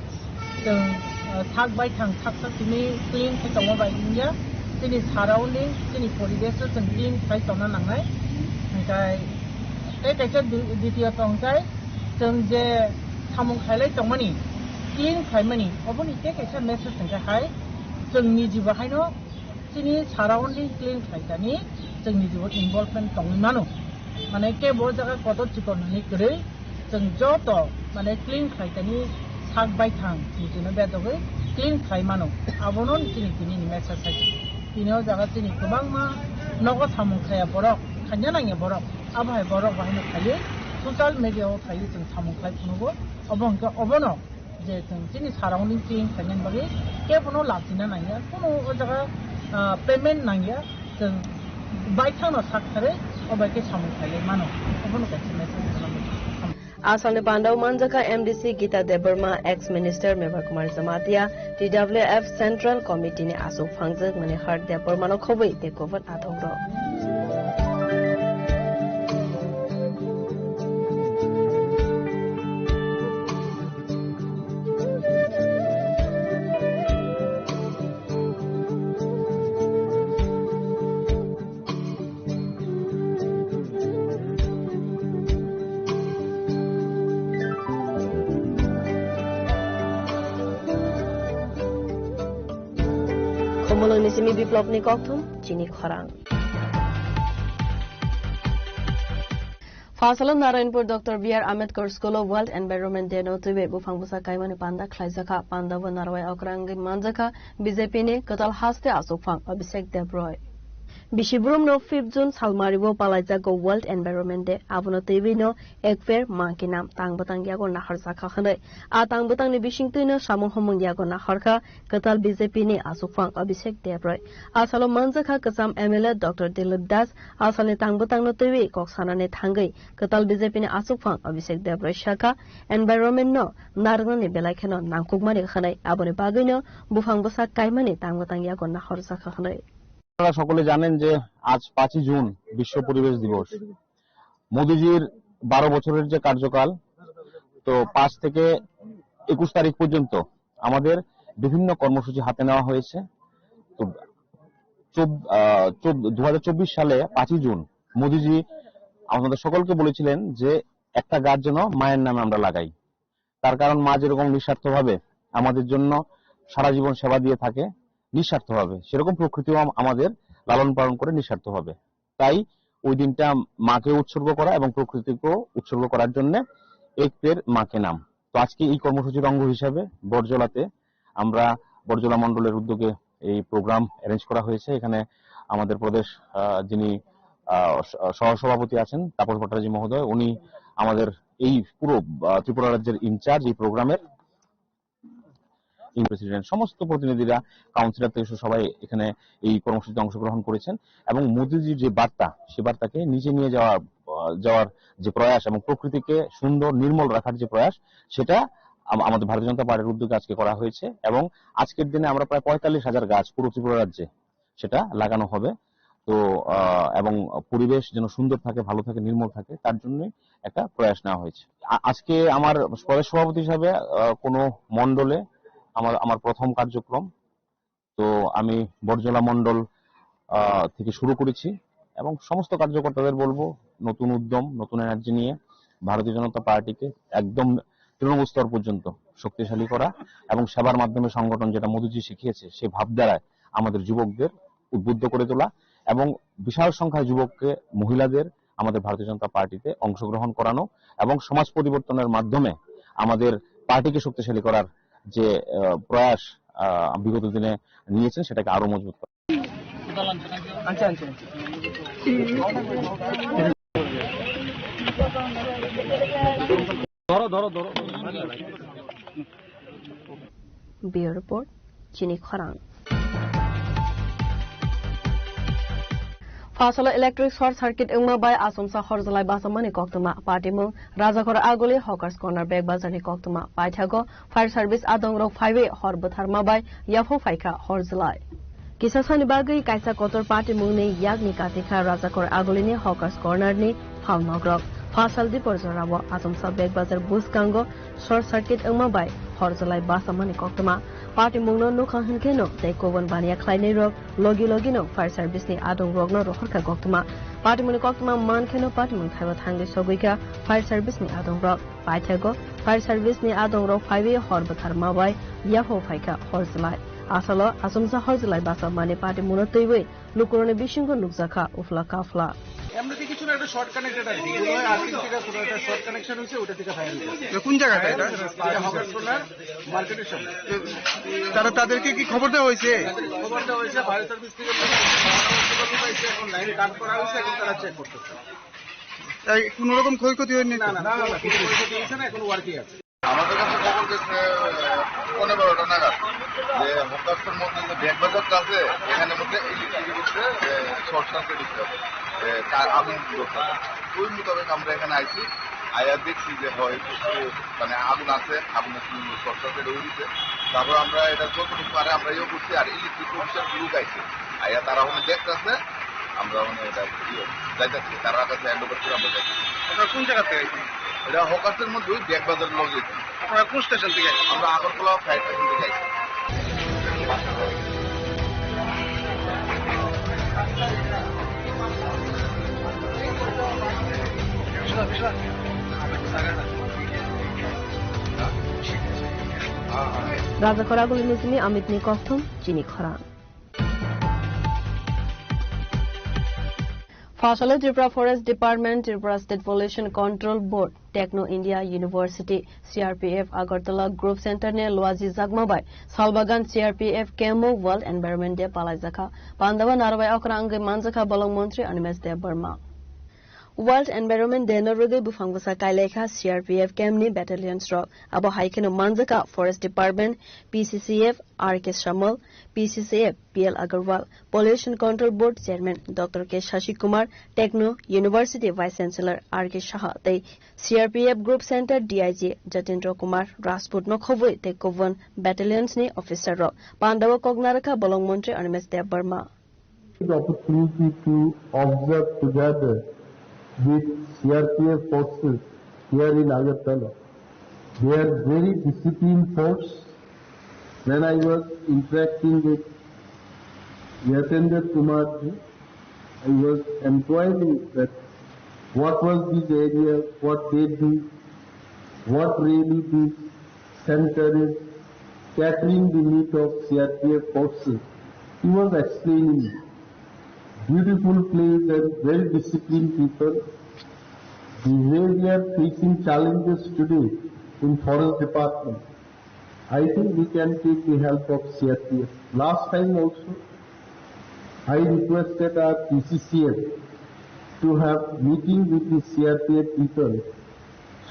Chwng, ah, sak baithang sak sak tini clean khe tongma bai wngya. Chini surrounding, chini poribesh o chwng clean khai tongna nangnai. Hwnkhe tei kaisa di-, ditiyot hwnkhe chwng je samung khailai tongmani, clean khlaimani, oboni tei kaisa message hwnkhe hai chwng nijibo haino chini surrounding clean khlaitani chwng nijibo involvement tongwi mano. Mane kebo o jaga kotor chikon hwnwi kwrwi chwng joto mane clean khlaitani sak baithang chwng chwngno bedogwi clean khlai mano. Abono chini tini ni message hai. Tini o jaga chini kwbangma nogo samung khaya borok, khaina nangya borok. Abo hai borok bo haino khaiwi social media o khaiwi chwng samung khlai phunugo. Obo hwnkhe obono je chwng chini surrounding clean khainani bagwi kebono lachina nangya, kunu o jaga, ah, payment nangya, chwng baithangno sak kharwi o bai khe samung khailai mano. Obono kaisa message rwna. Asalni pandao manjakha M D C Gita Debbarma, ex-minister Mevar Kumar Jamatia, T W F Central Committee ni aswk phangjak mani Har Debbarma no khobwi tei kubun athok rok. Khumulwngni simi Biplopni kokthum, chini khorang. Phasalo Narayanpur Doctor B R Ambedkar School o World Environment Day no twiwi buphang bwsa kaimani panda khlaijakha. Panda bo narwai okra wngwi manjakha B J P ni kwtal haste achukphang Abhishek Debroy. Bisi brum no fifth June salmari o palaijago World Environment Day. Abono twiwi no ek per maa ki naam tang bwtang yago nahar jakha hwnwi. A tang bwtang ni bising twi no samung humung yago nahar kha kwtal B J P ni achukphang Abhishek Debroy. A salo manjakha kwcham M L A Doctor Dilip Das, a salni tang bwtang no twiwi kok sanani thangwi kwtal B J P ni achukphang Abhishek Debroy sakha, environment no narwknani belai kheno nangkukmani hwnwi, aboni bagwino buphang bwsa kaimani tang bwtang yago nahor jakha hwnwi. আপনারা সকলে জানেন যে আজ পাঁচই জুন বিশ্ব পরিবেশ দিবস। মোদিজির বারো বছরের যে কার্যকাল, তো পাঁচ থেকে একুশ তারিখ পর্যন্ত আমাদের বিভিন্ন কর্মসূচি হাতে নেওয়া হয়েছে। তো চোদ্দ, আহ, চোদ্দ, দু হাজার চব্বিশ সালে পাঁচই জুন মোদিজি আমাদের সকলকে বলেছিলেন যে একটা গাছ যেন মায়ের নামে আমরা লাগাই। তার কারণ মা যেরকম নিঃস্বার্থভাবে আমাদের জন্য সারা জীবন সেবা দিয়ে থাকে, নিঃস্বার্থভাবে, সেরকম প্রকৃতিও আম-, আমাদের লালন পালন করে নিঃস্বার্থভাবে। তাই ওই দিনটা মাকে উৎসর্গ করা এবং প্রকৃতিকেও উৎসর্গ করার জন্য এক পেড় মা কে নাম। তো আজকে এই কর্মসূচির অঙ্গ হিসাবে বড়জলাতে আমরা বড়জলা মণ্ডলের উদ্যোগে এই প্রোগ্রাম অ্যারেঞ্জ করা হয়েছে। এখানে আমাদের প্রদেশ, আহ, যিনি, আহ, স-, সহসভাপতি আছেন তাপস ভট্টাচার্য মহোদয়, উনি আমাদের এই পুরো, আহ, ত্রিপুরা রাজ্যের ইনচার্জ এই প্রোগ্রামের, প্রেসিডেন্ট, সমস্ত প্রতিনিধিরা, কাউন্সিলর থেকে শুরু সবাই এখানে এই কর্মসূচিতে অংশগ্রহণ করেছেন এবং মোদিজির যে বার্তা, সে বার্তাকে নিচে নিয়ে যাওয়া, আহ, যাওয়ার যে প্রয়াস এবং প্রকৃতিকে সুন্দর নির্মল রাখার যে প্রয়াস, সেটা আম-, আমাদের ভারতীয় জনতা পার্টির উদ্যোগে আজকে করা হয়েছে এবং আজকের দিনে আমরা প্রায় পঁয়তাল্লিশ হাজার গাছ পুরো ত্রিপুরা রাজ্যে সেটা লাগানো হবে। তো, আহ, এবং পরিবেশ যেন সুন্দর থাকে, ভালো থাকে, নির্মল থাকে, তার জন্যই একটা প্রয়াস নেওয়া হয়েছে। আ-, আজকে আমার প্রদেশ সভাপতি হিসাবে, আহ, কোনো মণ্ডলে আমার, আমার প্রথম কার্যক্রম। তো আমি বরজলা মণ্ডল, আহ, থেকে শুরু করেছি এবং সমস্ত কার্যকর্তাদের বলবো নতুন উদ্যম, নতুন এনার্জি নিয়ে ভারতীয় জনতা পার্টিকে একদম তৃণমূল স্তর পর্যন্ত শক্তিশালী করা এবং সেবার মাধ্যমে সংগঠন, যেটা মোদিজি শিখিয়েছে, সেই ভাবধারায় আমাদের যুবকদের উদ্বুদ্ধ করে তোলা এবং বিশাল সংখ্যায় যুবককে, মহিলাদের আমাদের ভারতীয় জনতা পার্টিতে অংশগ্রহণ করানো এবং সমাজ পরিবর্তনের মাধ্যমে আমাদের পার্টিকে শক্তিশালী করার যে, আহ, প্রয়াস, আহ, বিগত দিনে নিয়েছেন, সেটাকে আরো মজবুত করা। আচ্ছা, আচ্ছা, আচ্ছা। ধরো, ধরো, ধরো। Bureau Report, Chini Khorang. Phasalo electric short circuit wngma bai achomsa horjalai bachamani koktwma. Patimung Rajakhor Aguli Hawkers Corner Bag Bazar ni koktwma. Paithago fire service adongrok phaiwi hor bwtharma bai yaphok phaikha horjalai. Kisa sani bagwi kaisa kotor patimungni yakni katikha Rajakhor Agulini Hawkers Corner ni phalnokrok. Phasal dipor jorao achomsa Bag Bazar bwskango short circuit wngma bai horjalai bachamani koktwma. Patimungno nukha hwnkheno tei kubun baniya khlainairok logi logino fire service ni adongrokno rohorkha koktwma. Patimungni koktwma mankheno patimung thaibo thangwi sogwikha fire service ni adongrok. Paithago fire service ni adongrok phaiwi hor bwtharma bai yaphok phaikha horjalai. Asalo achomsa horjalai bachamani patimungno twiwi lukurokni bisingo nukjakha uphla kaphla. এমনিতে কিছু না, একটা short connected আর কি, মনে হয় আর্থিং থেকে কোনো একটা শর্ট কানেকশন হয়েছে, ওটা থেকে ফায়ার হয়েছে। তো কোন জায়গাটা এটা? এটা হকার্স কর্নার মার্কেটের সামনে। তারা, তাদেরকে কি খবর দেওয়া হয়েছে? খবর দেওয়া হয়েছে, ফায়ার সার্ভিস থেকে এখন লাইন কাট করা হয়েছে, এখন তারা চেক করতেছে। এই কোনো রকম ক্ষয়ক্ষতি হয়নি তো? না, না, না, না, কোনো ক্ষয়ক্ষতি হয়েছে না, এখন ওয়ার্কিং আছে। আমাদের কাছে খবর গেছে, আহ, পৌনে বারোটা নাগাদ যে হকার্সের মধ্যে যে ব্যাগ বাজারটা আছে, এখানে মধ্যে ইলেকট্রিক হচ্ছে, আহ, শর্ট সার্কিট হচ্ছে, আহ, কা-, আগুন ধরছে। ওই মোতাবেক আমরা এখানে আইছি, আয়া দেখছি যে হয়, আহ, মানে আগুন আছে, আগুনের শর্ট সার্কিট হয়ে গেছে। তারপর আমরা এটা যতটুকু পারে আমরা ইয়ে করছি, আর ইলেকট্রিক অফিসার লোক আইছে, আয়া তারা ওখানে দেখতেছে, আমরা মানে এটা ইয়ে যাইতেছি, তারা কাছে হ্যান্ড ওভার করে আমরা যাইতেছি। আপনারা কোন জায়গা থেকে আইছেন? এটা হকার্সের মধ্যে ওই ব্যাগ বাজার লগে। আপনারা কোন স্টেশন থেকে আইছেন? আমরা আগরতলা ফায়ার স্টেশন থেকে আইছি। Rajakhor Aguli ni simi Amit ni kokthum, Chini Khorang. Phasalo Tripura Forest Department, Tripura State Pollution Control Board, Techno India University, C R P F Agartala Group Center ni luaji jakma bai Salbagan C R P F camp o World Environment Day palaijakha. Pandao narbai okra wngwi manjakha bolong montri Animesh Debbarma. World Environment Day no rwgwi buphang bwsa kailaikha C R P F camp ni battalions rok. Abo hai kheno manjakha Forest Department, P C C F, R K Samal, P C C F, P L Agarwal, Pollution Control Board Chairman Doctor K Shashi Kumar, Techno University Vice Chancellor R K Saha tei C R P F Group Center D I G Jatendra Kumar Rajput no khobwi tei kubun battalions ni officer rok. Pandao kok narwkha bolong montri Animesh Debbarma. The opportunity to observe together with C R P F forces here in Agartala. They are very disciplined force. When I was interacting with Yatendra Kumar ji, I was inquiring that what was this area, what they do, what really this center is catering the need of C R P F forces. He was explaining. Beautiful place and well disciplined people. The way we are facing challenges today in forest department, I think we can take the help of C R P F. Last time also, I requested our P C C F to have meeting with the C R P F people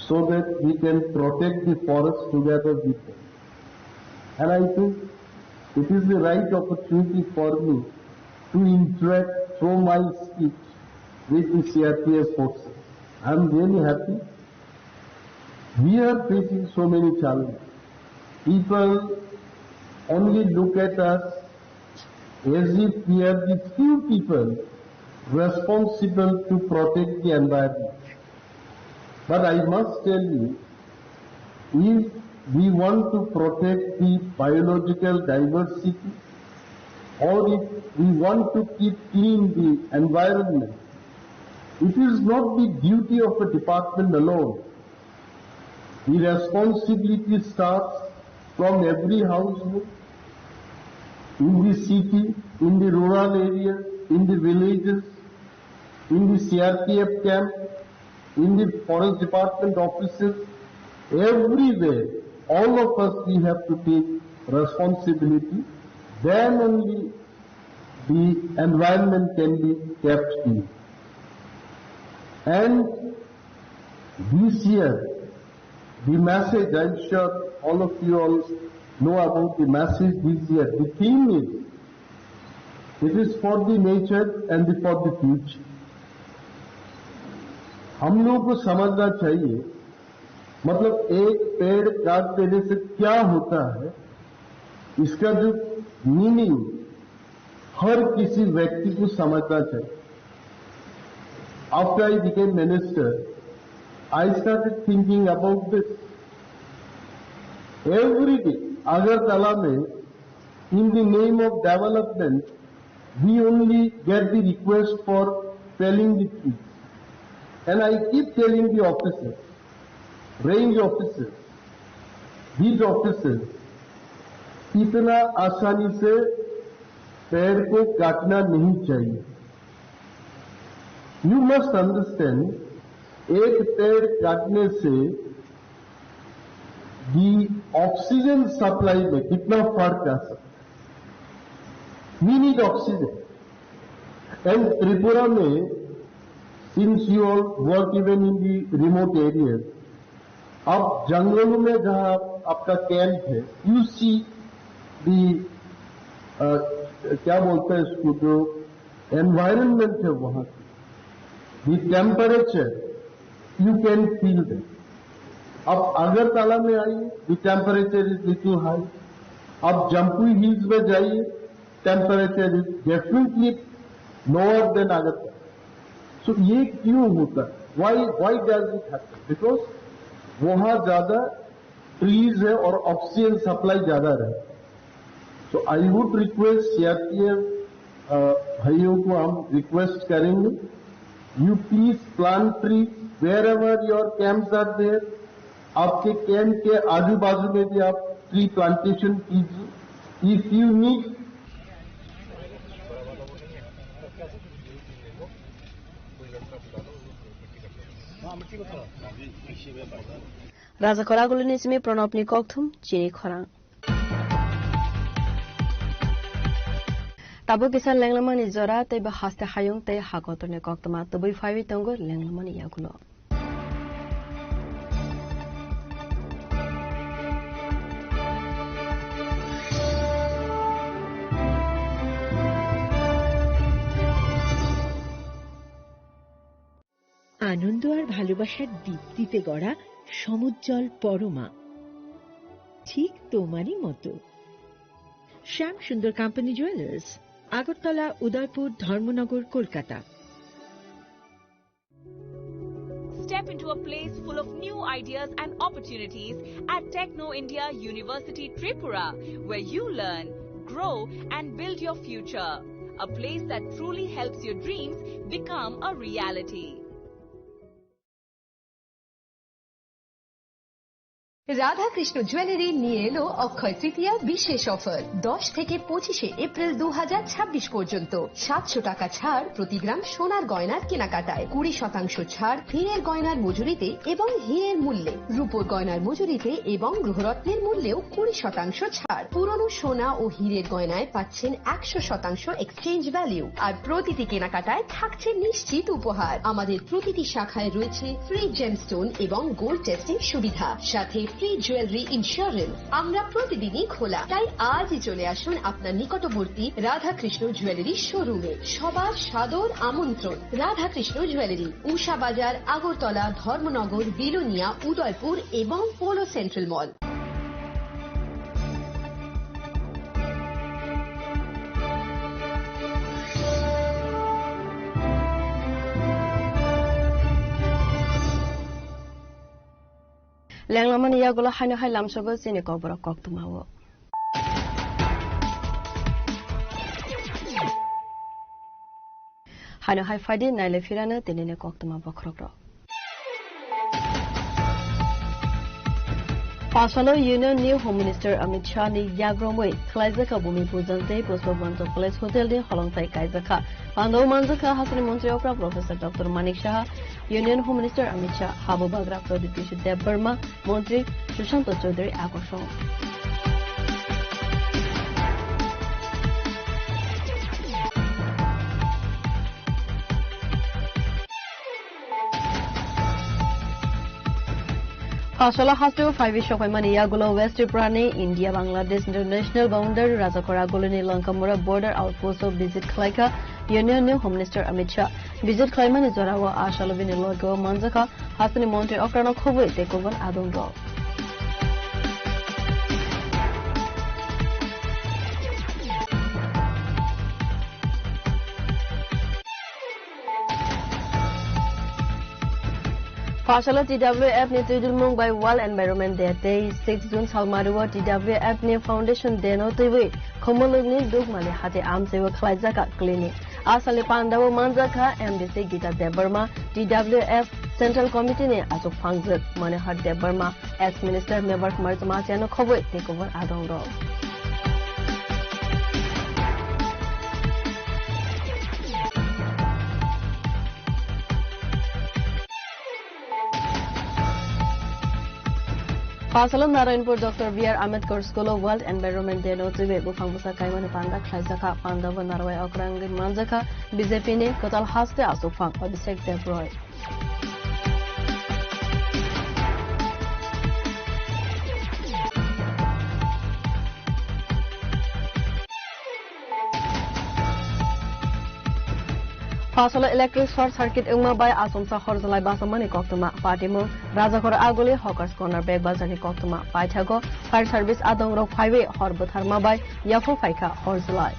so that we can protect the forest together with them. And I think it is the right opportunity for me to interact through my speech with the C R P F forces. I am really happy. We are facing so many challenges. People only look at us as if we are the few people responsible to protect the environment. But I must tell you, if we want to protect the biological diversity, or if we want to keep clean the environment, it is not the duty of a department alone. The responsibility starts from every household, in the city, in the rural area, in the villages, in the C R P F camp, in the forest department offices, everywhere, all of us, we have to take responsibility. Then only the environment can be kept clean. And this year, the message, I'm sure all of you all know about the message this year. The theme is, it is for the nature and the, for the future. हम लोगों को समझना चाहिए, मतलब, एक पेड़ काट देने से क्या होता है, इसका जो मीनिंग हर किसी व्यक्ति को समझना चाहिए। After I became minister, I started thinking about this. Every day, Agartala mein, in the name of development, we only get the request for felling the trees. And I keep telling the officers, range officers, beat officers, इतना आसानी से पेड़ को काटना नहीं चाहिए। You must understand, एक पेड़ काटने से the oxygen supply में कितना फर्क आ सकता है। We need oxygen. And Tripura में, since you all work even in the remote areas, आप जंगलों में जहाँ आपका कैंप है, you see the, अ, क्या बोलते हैं इसको, जो एनवायरनमेंट है वहाँ की, the temperature, you can feel that. आप अगरतला में आइए, the temperature is little high. आप जम्पुई हिल्स में जाइए, temperature is definitely lower than Agartala. So ये क्यों होता है? Why, why does it happen? Because वहाँ ज्यादा ट्रीज है और ऑक्सीजन सप्लाई ज्यादा रहता है। So I would request C R P F, अ, भाइयों को हम रिक्वेस्ट करेंगे, you please plant trees wherever your camps are there. आपके कैंप के आजू बाजू में भी आप ट्री प्लांटेशन कीजिए। If you need Raja Khoraguluni simi Pranabni kokthum chini khorang. Tabuk kisa lenglamani jora tei bo haste hayung tei hakotorni koktwma tubui phaiwi tongo lenglamani yagulo. আনন্দ আর ভালোবাসার দীপ্তিতে গড়া সমুজ্জ্বল পরমা, ঠিক তোমারই মতো। শ্যাম সুন্দর কোম্পানি জুয়েলার্স, আগরতলা, উদয়পুর, ধর্মনগর, Kolkata. Step into a place full of new ideas and opportunities at Techno India University Tripura, where you learn, grow, and build your future. A place that truly helps your dreams become a reality. Radhakrishna jewellery নিয়ে এলো অক্ষয় তৃতীয়া বিশেষ অফার। দশ থেকে পঁচিশে এপ্রিল দু হাজার ছাব্বিশ পর্যন্ত সাতশো টাকা ছাড় প্রতি গ্রাম সোনার গয়নার কেনাকাটায়, কুড়ি শতাংশ ছাড় হীরের গয়নার মজুরিতে এবং হীরের মূল্যে, রূপোর গয়নার মজুরিতে এবং গ্রহরত্নের মূল্যেও কুড়ি শতাংশ ছাড়। পুরনো সোনা ও হীরের গয়নায় পাচ্ছেন একশো শতাংশ এক্সচেঞ্জ ভ্যালু, আর প্রতিটি কেনাকাটায় থাকছে নিশ্চিত উপহার। আমাদের প্রতিটি শাখায় রয়েছে ফ্রি জেমস্টোন এবং গোল্ড টেস্টিং সুবিধা, সাথে ফ্রি জুয়েলারি ইন্স্যুরেন্স। আমরা প্রতিদিনই খোলা, তাই আজই চলে আসুন আপনার নিকটবর্তী রাধাকৃষ্ণ জুয়েলারি শোরুমে। সবার সাদর আমন্ত্রণ। রাধাকৃষ্ণ জুয়েলারি, উষা বাজার, আগরতলা, ধর্মনগর, বিলোনিয়া, উদয়পুর এবং polo central mall. Lenglamani yagulo haino hai lamsogo chini kokborok koktwmao. Haino hai phaidi naile phirano tinini koktwma bokhorokrok. Pasalo Union ni Home Minister Amit Shah ni yagromwi khlaijak bumi pujan tei Pushpavanto Palace Hotel ni holongthai kaijakha. Pandao manjakha hasteni montri okra Professor Doctor Manik Saha, Union Home Minister Amit Shah, Habu Bagra Pradip Kishi Debbarma, Montri Sushanta Chaudhary Akosong. Pasala hasteo phaiwi sokhaimani yagulo West Tripura ni India Bangladesh International Boundary Rajakora Golini Lankamura Border Outpost o visit khlaikha Union ni Home Minister Amit Shah. Visit khlaimani jorao a salo bini logeo manjakha hasteni montri okrano khobwi tei kubun adongrok. Pasalo T W F ni twidulmung bai World Environment Day tei six June salmario T W F ni Foundation Day no twiwi Khumulwkni Dukmali hati amchaiwo khlaijak a clinic. A salni pandao manjakha M D C Gita Debbarma, T W F Central Committee ni achuk phangjak Manohar Debbarma, Ex Minister Mebar Kumar Jamatia no khobwi tei kubun adongrok. Pasalo Narayanpur Doctor B R Ambedkar School o World Environment Day no twiwi buphang bwsa kaimani panda khlaijakha. Pandao narwai okrangwi manjakha B J P ni kwtal haste achukphang Abhishek Debroy. Pasalo electric short circuit wngma bai achomsa horjalai bachamani koktwma. Patimung Rajakhor Aguli Hawkers Corner Bag Bazar ni koktwma. Paithago fire service adongrok phaiwi hor bwtharma bai yaphang phaikha horjalai.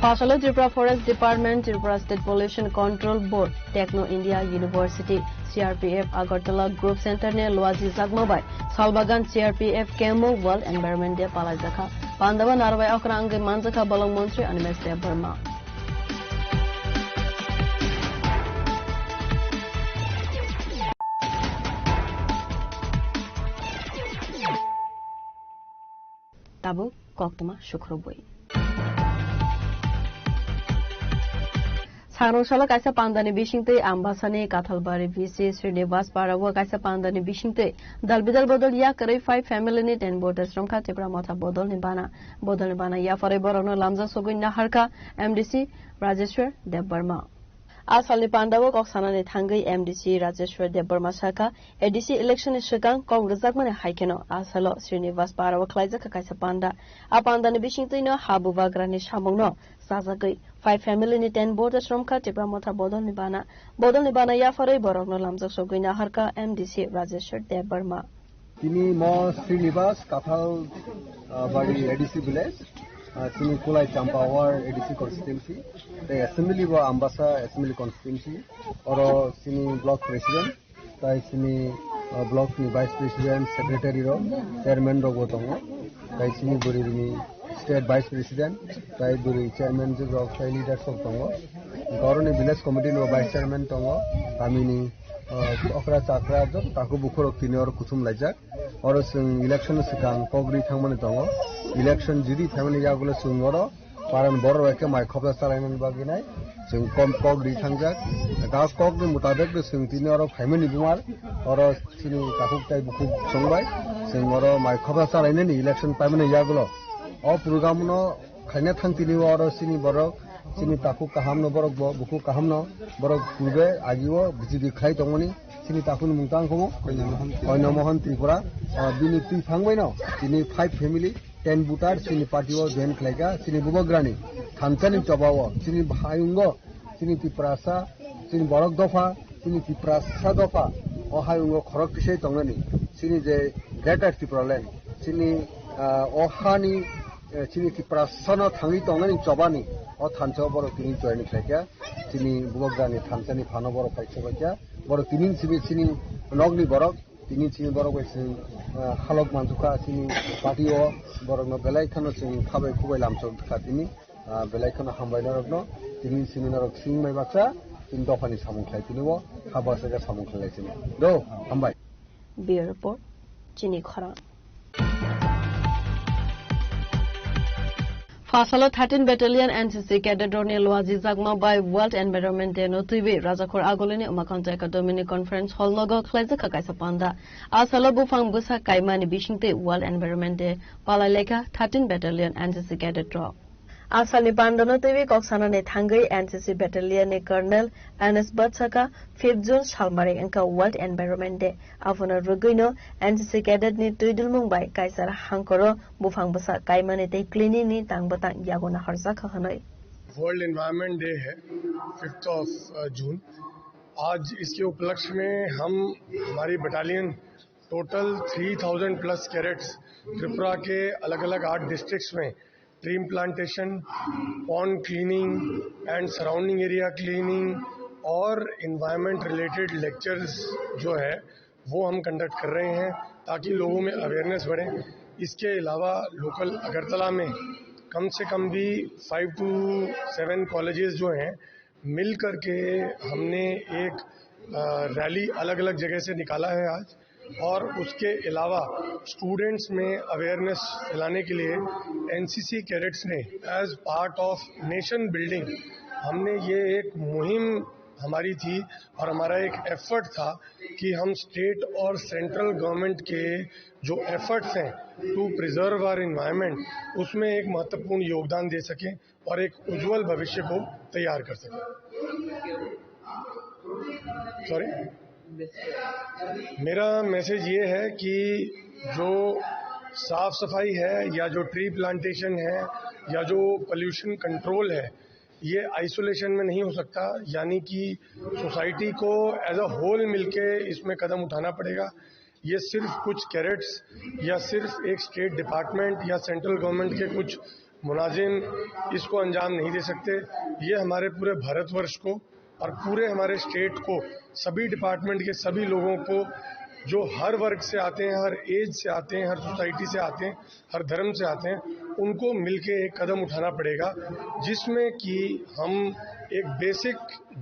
Pasalo Tripura Forest Department, Tripura State Pollution Control Board, Techno India University, C R P F Agartala Group Center ni luaji jakma bai Salbagan C R P F camp o World Environment Day palaijakha. Pandao narwai okra wngwi manjakha bolong montri Animesh Debbarma. Tabuk koktwma sukrubwi. Sangrong salo kaisa pandani bisingtwi Ambasani Kathalbari V C Srinivas Parao kaisa pandani bisingtwi dalbidal bodol yakarwi five family ni ten voters romkha Tipra Motha bodolni bana. Bodolni bana yapharwi borokno lamjak sogwi naharkha M D C Rajeshwar Debbarma. A salni pandao kok sanani thangwi M D C Rajeshwar Debbarma sakha, A D C election ni swkang kok rwjakmani hai kheno a salo Srinivas Parao khlaijak kha kaisa panda. A pandani bisingtwino ha bubagrani samungno chajagwi five family ni ten voters romkha Tipra Motha bodolni bana. Bodolni bana yapharwi borokno lamjak sogwi naharkha M D C Rajeshwar Debbarma. Tini mo Srinivas Kathal, ah, Bari A D C village, ah, tini Kulai Champa Ward A D C constituency, tei assembly bo Ambasa assembly constituency, oro sini block president, tai sini, ah, block ni vice president, secretary rok, chairman rok bo tongo, tai sini bwrwi rwni State Vice President, tai bwrwi chairman rok, tai leaders rok tongo. Hwnkhe oroni village committee ni vice chairman tongo, tamini, uh, okra chakra joto takhuk bukhuk rok tini oro kuthum laijak. Oro chwng election swkang kok ri thangmani tongo. Election jodi phaimani yagulo chwng oro paran borok rok khe mai khopsa chalainani bagwi nai chwng kom kok ri thangjak. Da kok ni mutabek no chwng tini oro phaimani bumar oro chini takhuk tai bukhuk chwng bai chwng oro mai khopsa chalainani election paimani yagulo. O program no khaina thang tini oro chini borok, chini takhuk kaham no borok bo, bukhuk kaham no borok purbe agi o B J P khai tongmani chini takhuk ni mung tang khomo Koino Mohan Tripura. Ah, bini twi thang bai no chini five family, ten voter chini party o join khlai kha, chini bubagrani thansa ni choba o, chini hayung o, chini Tiprasa, chini borok dopha, chini Tiprasa dopha o hayung o khorok tisai tongnani chini je Greater Tipraland, chini, ah, o hani, eh, chini Tiprasa no thangwi tongnani chobani o thansa o borok tini join khlai kha, chini bubagrani thansa ni phano borok paisa bai kha, borok tini simi chini nokni borok. Tini chini borok bai chwng, ah, halok manjukha chini party o, borokno belai kheno chwng khabai khubai lamchok kha tini, ah, belai kheno hambai norokno tini chini norok chwng bai baksa tini dophani samung khlai tini o ha baksa khe samung khlai chini do hambai. Bureau Report, Chini Khorang. Phasalo thirteen Battalion N C C cadet rokni luajijakma bai World Environment Day no twiwi Rajakhor Agulini Umakanto Academy ni Conference Hall nogo khlaijak kha kaisa panda. A salo buphang bwsa kaimani bisingtwi World Environment Day palai laikha thirteen Battalion N C C cadet rok. A salni panda no twiwi kok sanani thangwi N C C Battalion ni Colonel N S Bhat sakha, fifth June salmari wngkha World Environment Day. Abono rwgwino N C C cadet ni twidulmung bai kaisa hangkoro buphang bwsa kaimani tei cleaning ni tang bwtang yago nahorjakha hwnwi. World Environment Day है, fifth of, uh, June। आज इसके उपलक्ष्य में हम, हमारी battalion total three thousand plus cadets Tripura के अलग-अलग आठ डिस्ट्रिक्ट्स में tree plantation, pond cleaning and surrounding area cleaning और एनवायरनमेंट रिलेटेड लेक्चर्स जो है, वो हम कंडक्ट कर रहे हैं, ताकि लोगों में अवेयरनेस बढ़े। इसके अलावा लोकल अगरतला में कम से कम भी फ़ाइव टू सेवन कॉलेजेस जो हैं, मिल करके हमने एक, अ, रैली अलग-अलग जगह से निकाला है आज, और उसके अलावा स्टूडेंट्स में अवेयरनेस फैलाने के लिए एनसीसी कैडेट्स ने, as part of nation building, हमने ये एक मुहिम हमारी थी और हमारा एक एफर्ट था कि हम स्टेट और सेंट्रल गवर्नमेंट के जो एफर्ट्स हैं टू प्रिजर्व आवर एनवायरनमेंट, उसमें एक महत्वपूर्ण योगदान दे सकें और एक उज्जवल भविष्य को तैयार कर सकें। सॉरी, मेरा मैसेज ये है कि जो साफ सफाई है या जो ट्री प्लांटेशन है या जो पोल्यूशन कंट्रोल है, ये आइसोलेशन में नहीं हो सकता, यानी कि सोसाइटी को एज अ होल मिलके इसमें कदम उठाना पड़ेगा। ये सिर्फ कुछ कैडेट्स या सिर्फ एक स्टेट डिपार्टमेंट या सेंट्रल गवर्नमेंट के कुछ मुलाजिम इसको अंजाम नहीं दे सकते। ये हमारे पूरे भारतवर्ष को और पूरे हमारे स्टेट को, सभी डिपार्टमेंट के सभी लोगों को, जो हर वर्ग से आते हैं, हर एज से आते हैं, हर सोसाइटी से आते हैं, हर धर्म से आते हैं, उनको मिलके एक कदम उठाना पड़ेगा, जिसमें कि हम एक बेसिक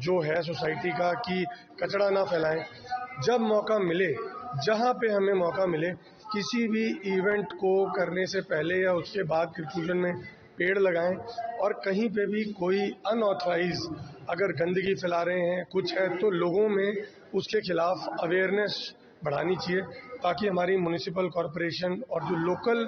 जो है सोसाइटी का कि कचरा ना फैलाएं। जब मौका मिले, जहाँ पे हमें मौका मिले, किसी भी इवेंट को करने से पहले या उसके बाद कंक्लूजन में पेड़ लगाएं, और कहीं पे भी कोई अनऑथराइज अगर गंदगी फैला रहे हैं, कुछ है, तो लोगों में उसके खिलाफ अवेयरनेस बढ़ानी चाहिए, ताकि हमारी म्युनिसिपल कॉरपोरेशन और जो लोकल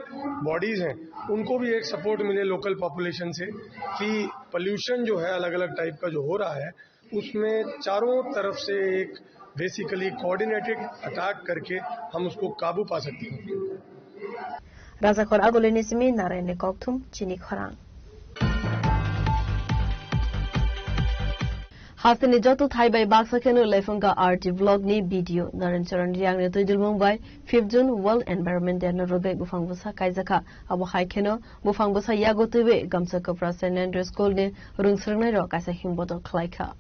बॉडीज हैं, उनको भी एक सपोर्ट मिले लोकल पॉपुलेशन से कि पोल्यूशन जो है अलग-अलग टाइप का जो हो रहा है, उसमें चारों तरफ से एक बेसिकली कोऑर्डिनेटेड अटैक करके हम उसको काबू पा सकते हैं। Rajakhor Agulini simi Narayanni kokthum Chini Khorang. Hasteni joto thai bai baksa kheno lephungkha R T vlog ni video. Naren Charan Riang ni twidulmung bai fifth June World Environment Day no rwgwi buphang bwsa kaijakha. Abo hai kheno buphang bwsa yago twiwi gamsa kwpra Saint Andrew School ni rwngsrwngnairok kaisa himbotok khlaikha.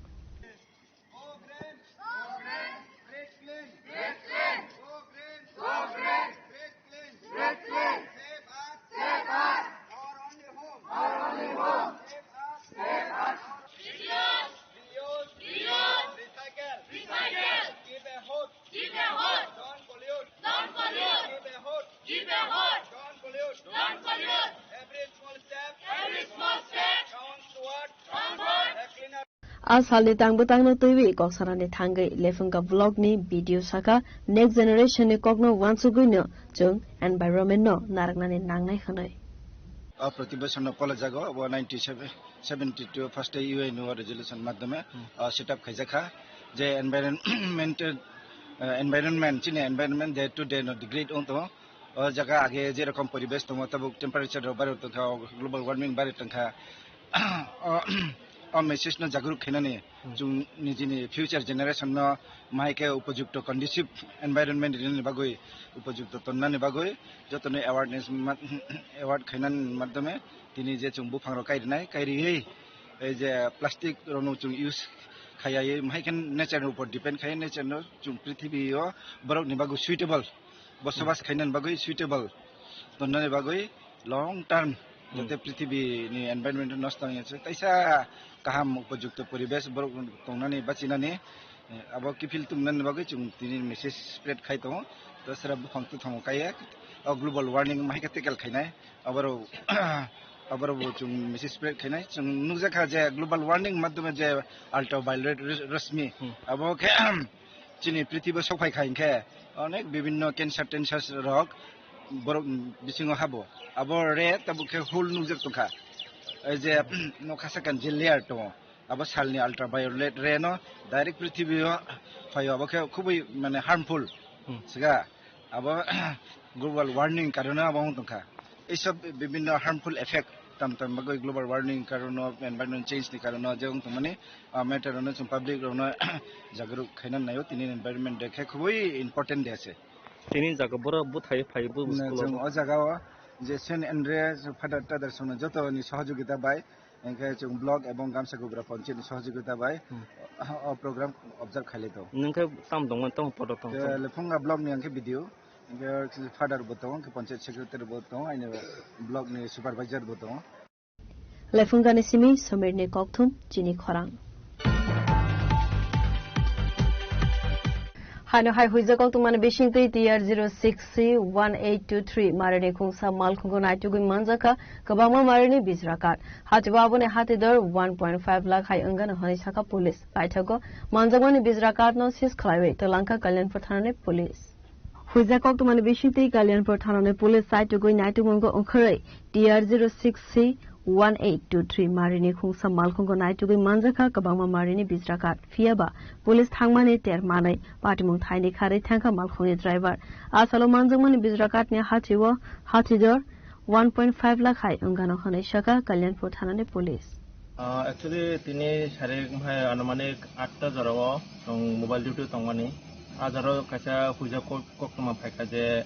A salni tang bwtangno twiwi kok sanani thangwi Lephunga vlogni video saka, "Next generation ni kokno uansugwino chwng environment no narwknani nangnai," hwnwi. O proti bosor no polajago, obo ninety seven, seventy two first U N O resolution madhyome, o, set up khaijak kha je environment, eh, environment, chini environment day to day no degrade wng tongo. O jaga age je rokom poribesh tongo, tabuk temperature rok bari tongkha, global warming bari tongkha. O, o message no jagruk khainani, chwng nijini future generation no mahai khe upojukto conducive environment rinani bagwi, upojukto tonnani bagwi jotono awareness ma-, award khainani madhyome tini je chwng buphang rok kai rinai, kai riwi ei je plastic rok no chwng use khaiya, mahai khe nature ni upor depend khai, nature no chwng prithibi o borok ni bagwi suitable bosobas khainani bagwi suitable tonnani bagwi long term, hmm, jote prithibi ni environment nosto wngya se kaisa kaham upojukto poribesh borok tongnani bachinani, eh, abo kiphil tongnani bagwi chwng tini message spread khai tongo. To sera buphang twthongo kaiya o global warming mahai khe tackle khainai aborok aborok bo chwng message spread khainai. Chwng nukjakha je global warming madhyome je ultraviolet ros-, rosmi, hmm, abo khe chini prithibi o sok phai kha hinkhe onek bibinno cancer tensers rok borok bisingo habo. Abo re tabuk khe hole nukjak tongkha. Ei je nokha sakani je layer tongo, abo salni ultraviolet ray no direct prithibi o phaio, abo khe khubui mane harmful, hmm, siga. Abo global warming karono abo wng tongkha. Ei sob bibinno harmful effect tam tam bagwi global warming karono, environment change ni karono je wng tongmani, ah, matter rokno chwng public rokno jagruk khaina naio, tini environment day khe khubui important day se. Tini jaga borok bwthai phai bu Na, school o. Chwng o jaga o je Saint Andre Father Tader songno joto ni sohojogita bai, hingkhe chwng block ebong Gamsagubra panchayat ni sohojogita bai, hmm, o program observe khailai tongo. Nwng khe tamo tongmani, tamo poto tong? Khe Lephunga block ni hingkhe B D O, hingkhe Father bo tongo, hingkhe panchayat secretary bo tongo, aini block ni supervisor bo tongo. Lephungani simi Somirni kokthum chini khorang. Haino hai huijak koktwmani bisingtwi T R zero six C one eight two three marini khungsa malkhungo naitugwi manjakha kwbangma marini bijra card. Hatibo aboni hatidor one point five lakh hai wngano hwnwi sakha police. Paithago manjakmani bijra card no seize khlaiwi twlangkha Kalyanpur thanani police. Huijak koktwmani bisingtwi Kalyanpur thanani police saitugwi naitugmung wngkhorwi T R zero six C one eight two three marini khungsa malkhungo naitugwi manjakha kwbangma marini bijra card. Phiyaba police thangmani ter manwi patimung thaini kharwi thangkha malkhungni driver. Asalo manjakmani bijra card ni hati o hati jor one point five lakh hai wngano hwnwi sakha Kalyanpur thanani police. Ah, actually, tini sarik hai anumanik atta jorao chwng mobile duty tongmani. Ah jorao kaisa huijak kok-, koktwma phaikha je,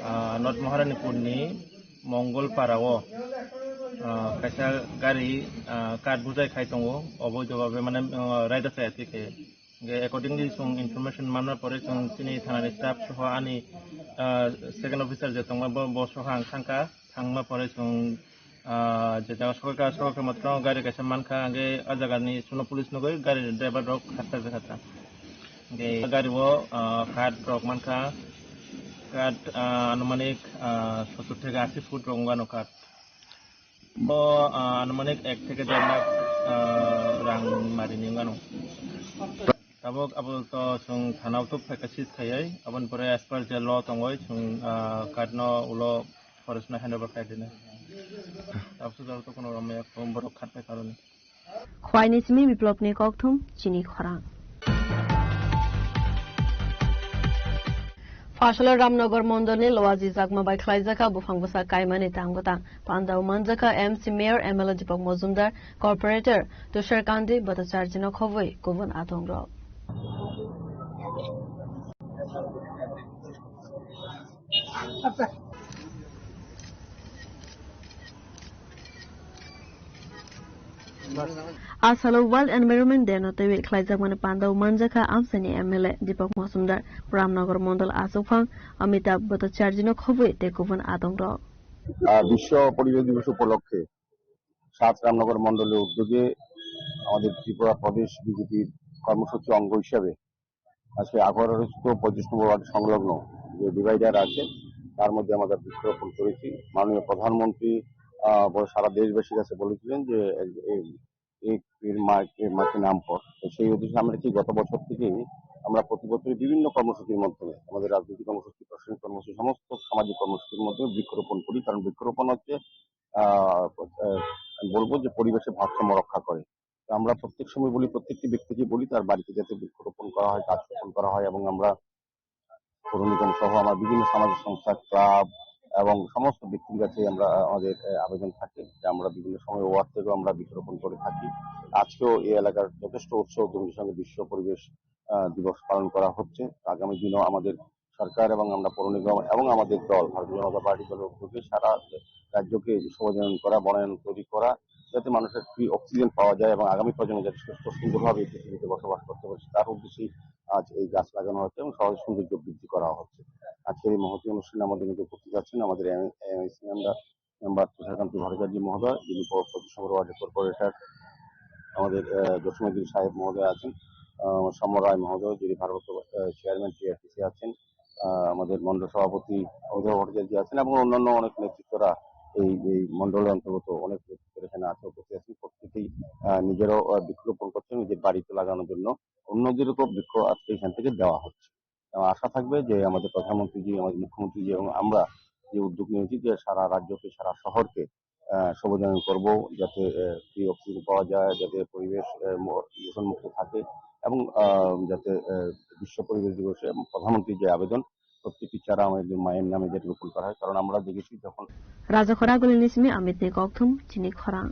ah, North Maharanipurni Mongolparao, ah, kaisa gari, ah, card bujai khai tongo. Obo jobab mane, ah, raida chaya thik khe. Hingke accordingly chwng information manna pore chwng chini thanani staff soho ani, ah, second officer je tongma bo, bo soho ang thangkha, thangma pore chwng, ah, je jaga sokha, sokha matwrwng gari kaisa mankha, hingke ah jagani chwngno police nugwi gari driver rok khatta khatta. Hingke gari o, ah, card rok mankha, card, ah, anumanik, ah, sottor theke ashi foot rok wngmano card. Bo, ah, anumanik ek theke der lakh, ah, rang marini wngano. Tabuk abo to chwng thana o tuk phaikha seize khaiwi, aboni pore as per je law tongwi chwng, ah, card no ulo forest no hand over khai dina. Tabuk to jora to kono romya borok khat pai karoni. Khwaini simi Biplopni kokthum chini khorang. Phasalo Ramnagar mondolni Loaji Jakma bai khlaijakha buphang bwsa kaimani tang bwtang. Pandao manjakha M C Mayor, M L A Deepak Mojumdar, Corporator Tushar Kandi Bhattacharjino khobwi kubun atongrok. Asalo World Environment Day no twiwi khlaijakmani pandao manjakha amchaini M L A Deepak Mojumdar, Ramnagar Mondol Achukphang Amitabh Bhattacharjino khobwi tei kubun atongrok. আহ, বিশ্ব পরিবেশ দিবস উপলক্ষে সাত রামনগর মণ্ডলের উদ্যোগে আমাদের ত্রিপুরা প্রদেশ বিজেপির কর্মসূচি অঙ্গ হিসাবে আজকে আখাউড়াস্থিত পঁয়ত্রিশ নম্বর ওয়ার্ড সংলগ্ন যে ডিভাইডার আছে, তার মধ্যে আমরা বৃক্ষরোপণ করেছি। মাননীয় প্রধানমন্ত্রী, আহ, ব-, সারা দেশবাসীর কাছে বলেছিলেন যে এই, এই এক পেড় মা কে মা কে নাম পর। তো সেই উদ্দেশ্যে আমরা কি গত বছর থেকেই আমরা প্রতি বছরই বিভিন্ন কর্মসূচির মাধ্যমে, আমাদের রাজনৈতিক কর্মসূচি, প্রশাসনিক কর্মসূচি, সমস্ত সামাজিক কর্মসূচির মাধ্যমে বৃক্ষরোপণ করি। কারণ বৃক্ষরোপণ হচ্ছে, আহ, আহ, আমি বলবো যে পরিবেশের ভারসাম্য রক্ষা করে। তো আমরা প্রত্যেক সময় বলি, প্রত্যেকটি ব্যক্তিকে বলি তার বাড়িতে যাতে বৃক্ষরোপণ করা হয়, গাছ রোপণ করা হয়। এবং আমরা পৌর নিগম সহ আমার বিভিন্ন সামাজিক সংস্থা, ক্লাব এবং সমস্ত ব্যক্তির কাছে আমরা, আমাদের, আহ, আবেদন থাকে যে আমরা বিভিন্ন সময় ওয়ার্ড থেকেও আমরা বৃক্ষরোপণ করে থাকি। আজকেও এই এলাকার যথেষ্ট উৎসাহ উদ্যমের সঙ্গে বিশ্ব পরিবেশ, আহ, দিবস পালন করা হচ্ছে। আগামী দিনেও আমাদের সরকার এবং আমরা পৌর নিগম এবং আমাদের দল, ভারতীয় জনতা পার্টি দলের উদ্যোগে সারা রাজ্যকে সবুজায়ন করা, বনায়ন তৈরি করা, যাতে মানুষের ফ্রি অক্সিজেন পাওয়া যায় এবং আগামী প্রজন্ম যাতে সুস্থ সুন্দরভাবে এই পৃথিবীতে বসবাস করতে পারে, তার উদ্দেশ্যেই আজ এই গাছ লাগানো হচ্ছে এবং সমাজের সৌন্দর্য বৃদ্ধি করা হচ্ছে। আজকের এই মহতী অনুষ্ঠানে আমাদের মধ্যে উপস্থিত আছেন আমাদের এম-, এমএসসি মেম্বার, মেম্বার তুষারকান্ত ভট্টাচার্য মহোদয়, যিনি প-, পঁচিশ নম্বর ওয়ার্ডের কর্পোরেটর, আমাদের, আহ, জসিমউদ্দিন সাহেব মহোদয় আছেন, আহ, সমর রায় মহোদয়, যিনি ভারপ্রাপ্ত, আহ, চেয়ারম্যান টিআরটিসি আছেন, আহ, আমাদের মণ্ডল সভাপতি অমিতাভ ভট্টাচার্য আছেন এবং অন্যান্য অনেক নেতৃত্বরা এই, এই মণ্ডলের অন্তর্গত অনেক নেতৃত্ব এখানে আছে, উপস্থিত আছেন। প্রত্যেকেই, আহ, নিজেরাও, আহ, বৃক্ষরোপণ করছেন নিজের বাড়িতে লাগানোর জন্য, অন্যদেরকেও বৃক্ষ আজকে এখান থেকে দেওয়া হচ্ছে। এবং আশা থাকবে যে আমাদের প্রধানমন্ত্রীজি, আমাদের মুখ্যমন্ত্রীজি এবং আমরা যে উদ্যোগ নিয়েছি যে সারা রাজ্যকে, সারা শহরকে, আহ, সবুজায়ন করব, যাতে, আহ, ফ্রি অক্সিজেন পাওয়া যায়, যাতে পরিবেশ, আহ, ম-, দূষণমুক্ত থাকে এবং, আহ, যাতে, আহ, বিশ্ব পরিবেশ দিবসে প্রধানমন্ত্রীর যে আবেদন, প্রত্যেকটি চারা আমাদের মায়ের নামে যাতে রোপণ করা হয়। কারণ আমরা দেখেছি যখন রাজা খোরা gulini simi Amit ni kokthum chini khorang.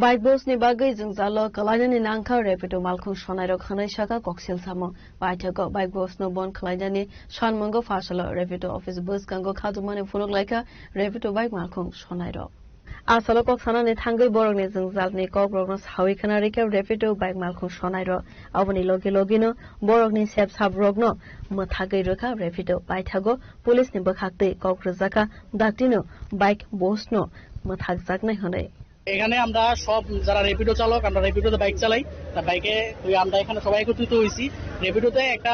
Bike bus ni bagwi jwngjalo kwlainani nangkha Rapido malkhung sonairok hwnwi sakha koksil samung. Paithago bike bus no bon khwlainani sanmungo phasalo Rapido office bwskango khatukmani phunuk laikha Rapido bike malkhung sonairok. Asalo kok sanani thangwi borokni jwngjalni kokrokno sawi khna rikha Rapido bike malkhung sonairok. Aboni logi logino borokni sep saprokno mwthagwi rwkha Rapido. Paithago police ni bwkhaktwi kok rwjakha daktino bike bus no mwthakjaknai hwnwi. এখানে আমরা সব যারা র‍্যাপিডো চালক, আমরা র‍্যাপিডোতে বাইক চালাই। তা বাইকে ওই আমরা এখানে সবাই একত্রিত হয়েছি। র‍্যাপিডোতে একটা,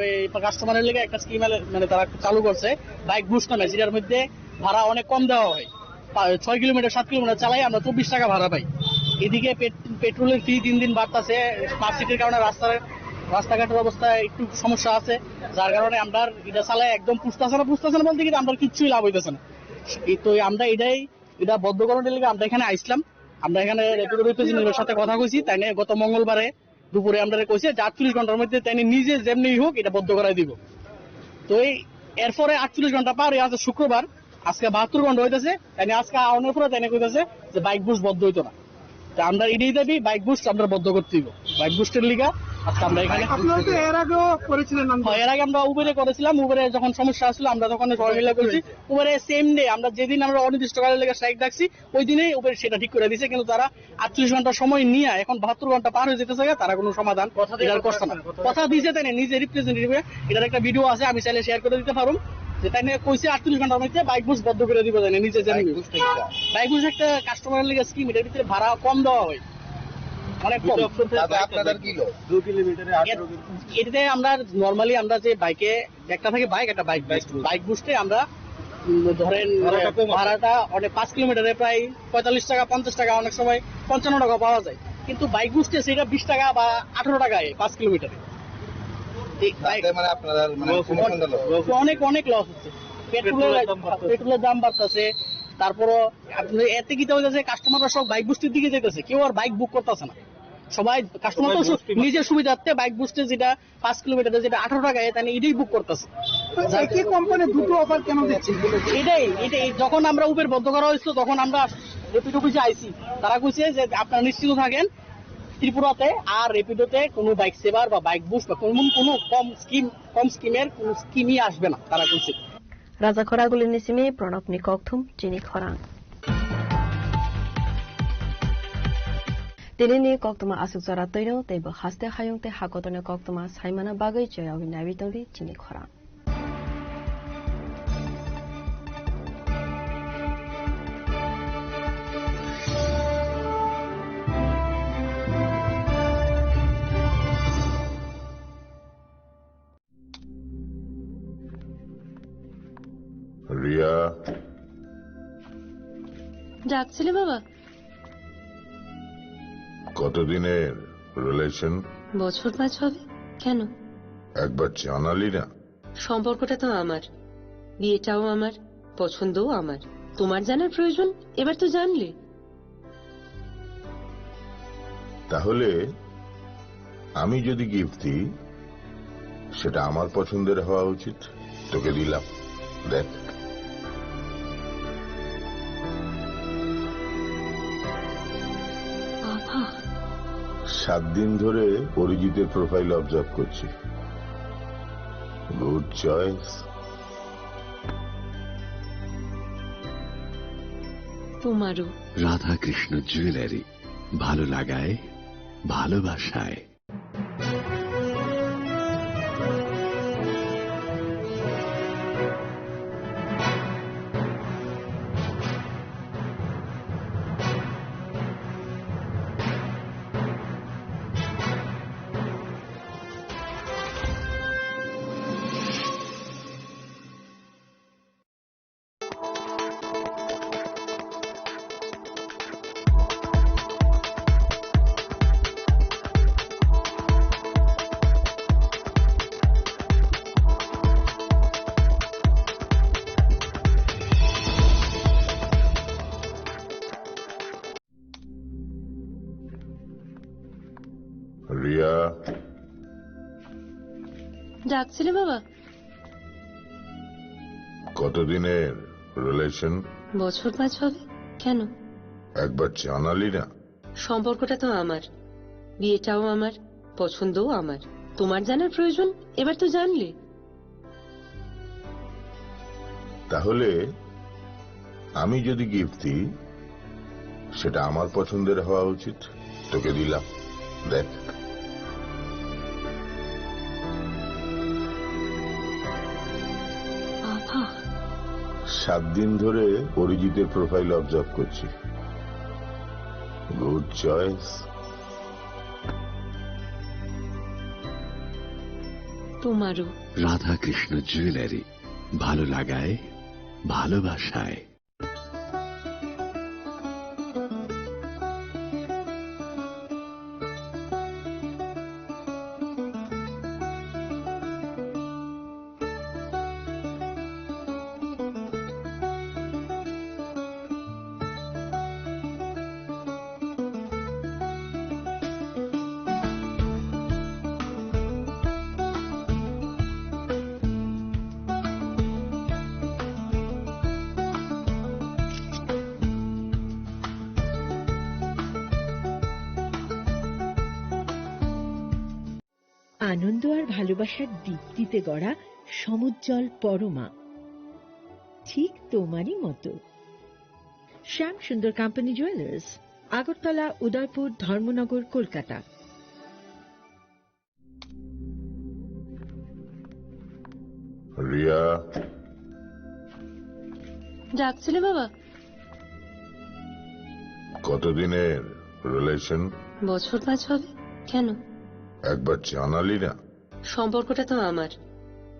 এই, কাস্টমারের লেগে একটা স্কিম মানে তারা চালু করছে, বাইক বুস্ট নামে, যেটার মধ্যে ভাড়া অনেক কম দেওয়া হয়। পা-, ছয় কিলোমিটার, সাত কিলোমিটার চালাই, আমরা চব্বিশ টাকা ভাড়া পাই। এদিকে পেট-, পেট্রোলের ফি দিন দিন বাড়তাছে, পাঁচ সিটির কারণে রাস্তার, রাস্তাঘাটের অবস্থা একটু সমস্যা আছে, যার কারণে আমরা এটা চালাই একদম পুষতেছে না, পুষতেছে না বলতে কি আমরা কিচ্ছুই লাভ হইতেছে না। এই তো আমরা এটাই, এটা বন্ধ করানোর লেগে আমরা এখানে আইসলাম। আমরা এখানে র‍্যাপিডো রিপ্রেজেন্টেটিভের সাথে কথা কইছি, তাই নিয়ে গত মঙ্গলবারে দুপুরে আমরা কইছে যে আটচল্লিশ ঘন্টার মধ্যে তাই নিজে যেমনি হোক এটা বন্ধ করাই দিব। তো এই এরপরে আটচল্লিশ ঘন্টা পার হয়ে আছে শুক্রবার, আজকে বাহাত্তর ঘন্টা হইতেছে, তাই আজকে আওয়ানোর পরে তাই কইতেছে যে বাইক বুস্ট বন্ধ হইতো না। তা আমরা এটাই দাবি, বাইক বুস্ট আমরা বন্ধ করতে দিব। বাইক বুস্টের লিগা আজকে আমরা এখানে আপনারা তো এর আগেও করেছিলেন আন্দোলন। হ্যাঁ, এর আগে আমরা উবেরে করেছিলাম, উবেরে যখন সমস্যা আসলো আমরা তখন সবাই মিলে করছি। উবেরে সেম ডে আমরা যেদিন আমরা অনির্দিষ্টকালের লেগে স্ট্রাইক ডাকছি, ওই দিনেই ওপরে সেটা ঠিক করে দিছে, কিন্তু তারা আটচল্লিশ ঘন্টা সময় নিয়ে এখন বাহাত্তর ঘন্টা পার হয়ে যেতেছে, তারা কোনো সমাধান কথা দিয়ে এটার করছে না। কথা কথা দিছে তাই না, নিজে রিপ্রেজেন্টেটিভ, এটার একটা ভিডিও আছে, আমি চাইলে শেয়ার করে দিতে পারুম, যে তাই নিয়ে কইছে আটচল্লিশ ঘন্টার মধ্যে বাইক বুস্ট বন্ধ করে দিব, তাই না, নিজে জানি। বাইক বুস্ট একটা কাস্টমারের লেগে স্কিম, এটার ভিতরে ভাড়া কম দেওয়া হয়, অনেক কম। দুটো অপশন থাকে, তাতে বাইক আপনাদের কি লস? দু কিলোমিটারে আঠারো কিলো। এটাতে আমরা নরমালি আমরা যে বাইকে একটা থাকে বাইক, একটা বাইক বুস্ট। বাইক বুস্টে আমরা, উম, ধরেন, ভাড়াটা কম আছে। ভাড়াটা অনেক পাঁচ কিলোমিটারে প্রায় পঁয়তাল্লিশ টাকা, পঞ্চাশ টাকা, অনেক সময় পঞ্চান্ন টাকা পাওয়া যায়। কিন্তু বাইক বুস্টে সেটা বিশ টাকা বা আঠারো টাকায় পাঁচ কিলোমিটারে। এই বাইক তাতে মানে আপনারা মানে লস কমিশনটা লস। লস। অনেক, অনেক লস হচ্ছে। পেট্রোলের পেট্রোলের দাম বাড়তেছে। পেট্রোলের দাম বাড়তেছে। তারপরও আপনি এতে কি হইতেছে, কাস্টমাররা সব বাইক বুস্টের দিকে যাইতেছে, কেউ আর বাইক বুক করতেছে না। সবাই কাস্টমার সবাই তো সু-, বুস্টই নিজের সুবিধার্থে বাইক বুস্টে যেটা পাঁচ কিলোমিটারে যেটা আঠারো টাকায়, তাই এটাই বুক করতেছে। তো একই কোম্পানি দুটো অফার কেন দিচ্ছে? এটাই, এটাই। যখন আমরা উবের বন্ধ করা হয়েছিল, তখন আমরা রেপিড অফিসে আইছি, তারা কইছে যে আপনারা নিশ্চিন্ত থাকেন, ত্রিপুরাতে আর রেপিডোতে কোনো বাইক সেভার বা বাইক বুস্ট বা কোনো, কোনো কম স্কিম, কম স্কিমের কোনো স্কিমই আসবে না, তারা কইছে। Raja Khoraguli ni simi Pranab ni kokthum chini khorang. Tini ni koktwma aswk jora twino tei bo haste hayung tei hakotorni koktwma saimana bagwi chwrawi naiwi tongdi chini khorang. Ria. ডাকছিলে বাবা? কতদিনের রিলেশন? বছর পাঁচ হবে। কেন? একবার জানালি না। সম্পর্কটা তো আমার, বিয়েটাও আমার, পছন্দও আমার। তোমার জানার প্রয়োজন, এবার তো জানলে। তাহলে আমি যদি গিফট দিই, সেটা আমার পছন্দের হওয়া উচিত। তোকে দিলাম, দেখ। বাবা। সাত দিন ধরে অরিজিতের প্রোফাইল অবজার্ভ করছি। Good choice. তোমারও। রাধাকৃষ্ণ জুয়েলারি, ভালো লাগায়, ভালোবাসায়। রিয়া। ডাকছিলে বাবা? কতদিনের রিলেশন? বছর পাঁচ হবে। কেন? একবার জানালি না। সম্পর্কটা তো আমার, বিয়েটাও আমার, পছন্দও আমার। তোমার জানার প্রয়োজন, এবার তো জানলে। তাহলে আমি যদি গিফট দিই, সেটা আমার পছন্দের হওয়া উচিত। তোকে দিলাম, দেখ। বাবা। সাত দিন ধরে অরিজিতের প্রোফাইল অবজার্ভ করছি। Good choice. তোমারও। রাধাকৃষ্ণ জুয়েলারি, ভালো লাগায়, ভালোবাসায়। আনন্দ আর ভালোবাসার দীপ্তিতে গড়া সমুজ্জ্বল পরমা, ঠিক তোমারই মতো। শ্যাম সুন্দর কোম্পানি জুয়েলার্স, আগরতলা, উদয়পুর, ধর্মনগর, কলকাতা। রিয়া। ডাকছিলে বাবা? কতদিনের রিলেশন? বছর পাঁচ হবে। কেন? একবার জানালি না। সম্পর্কটা তো আমার,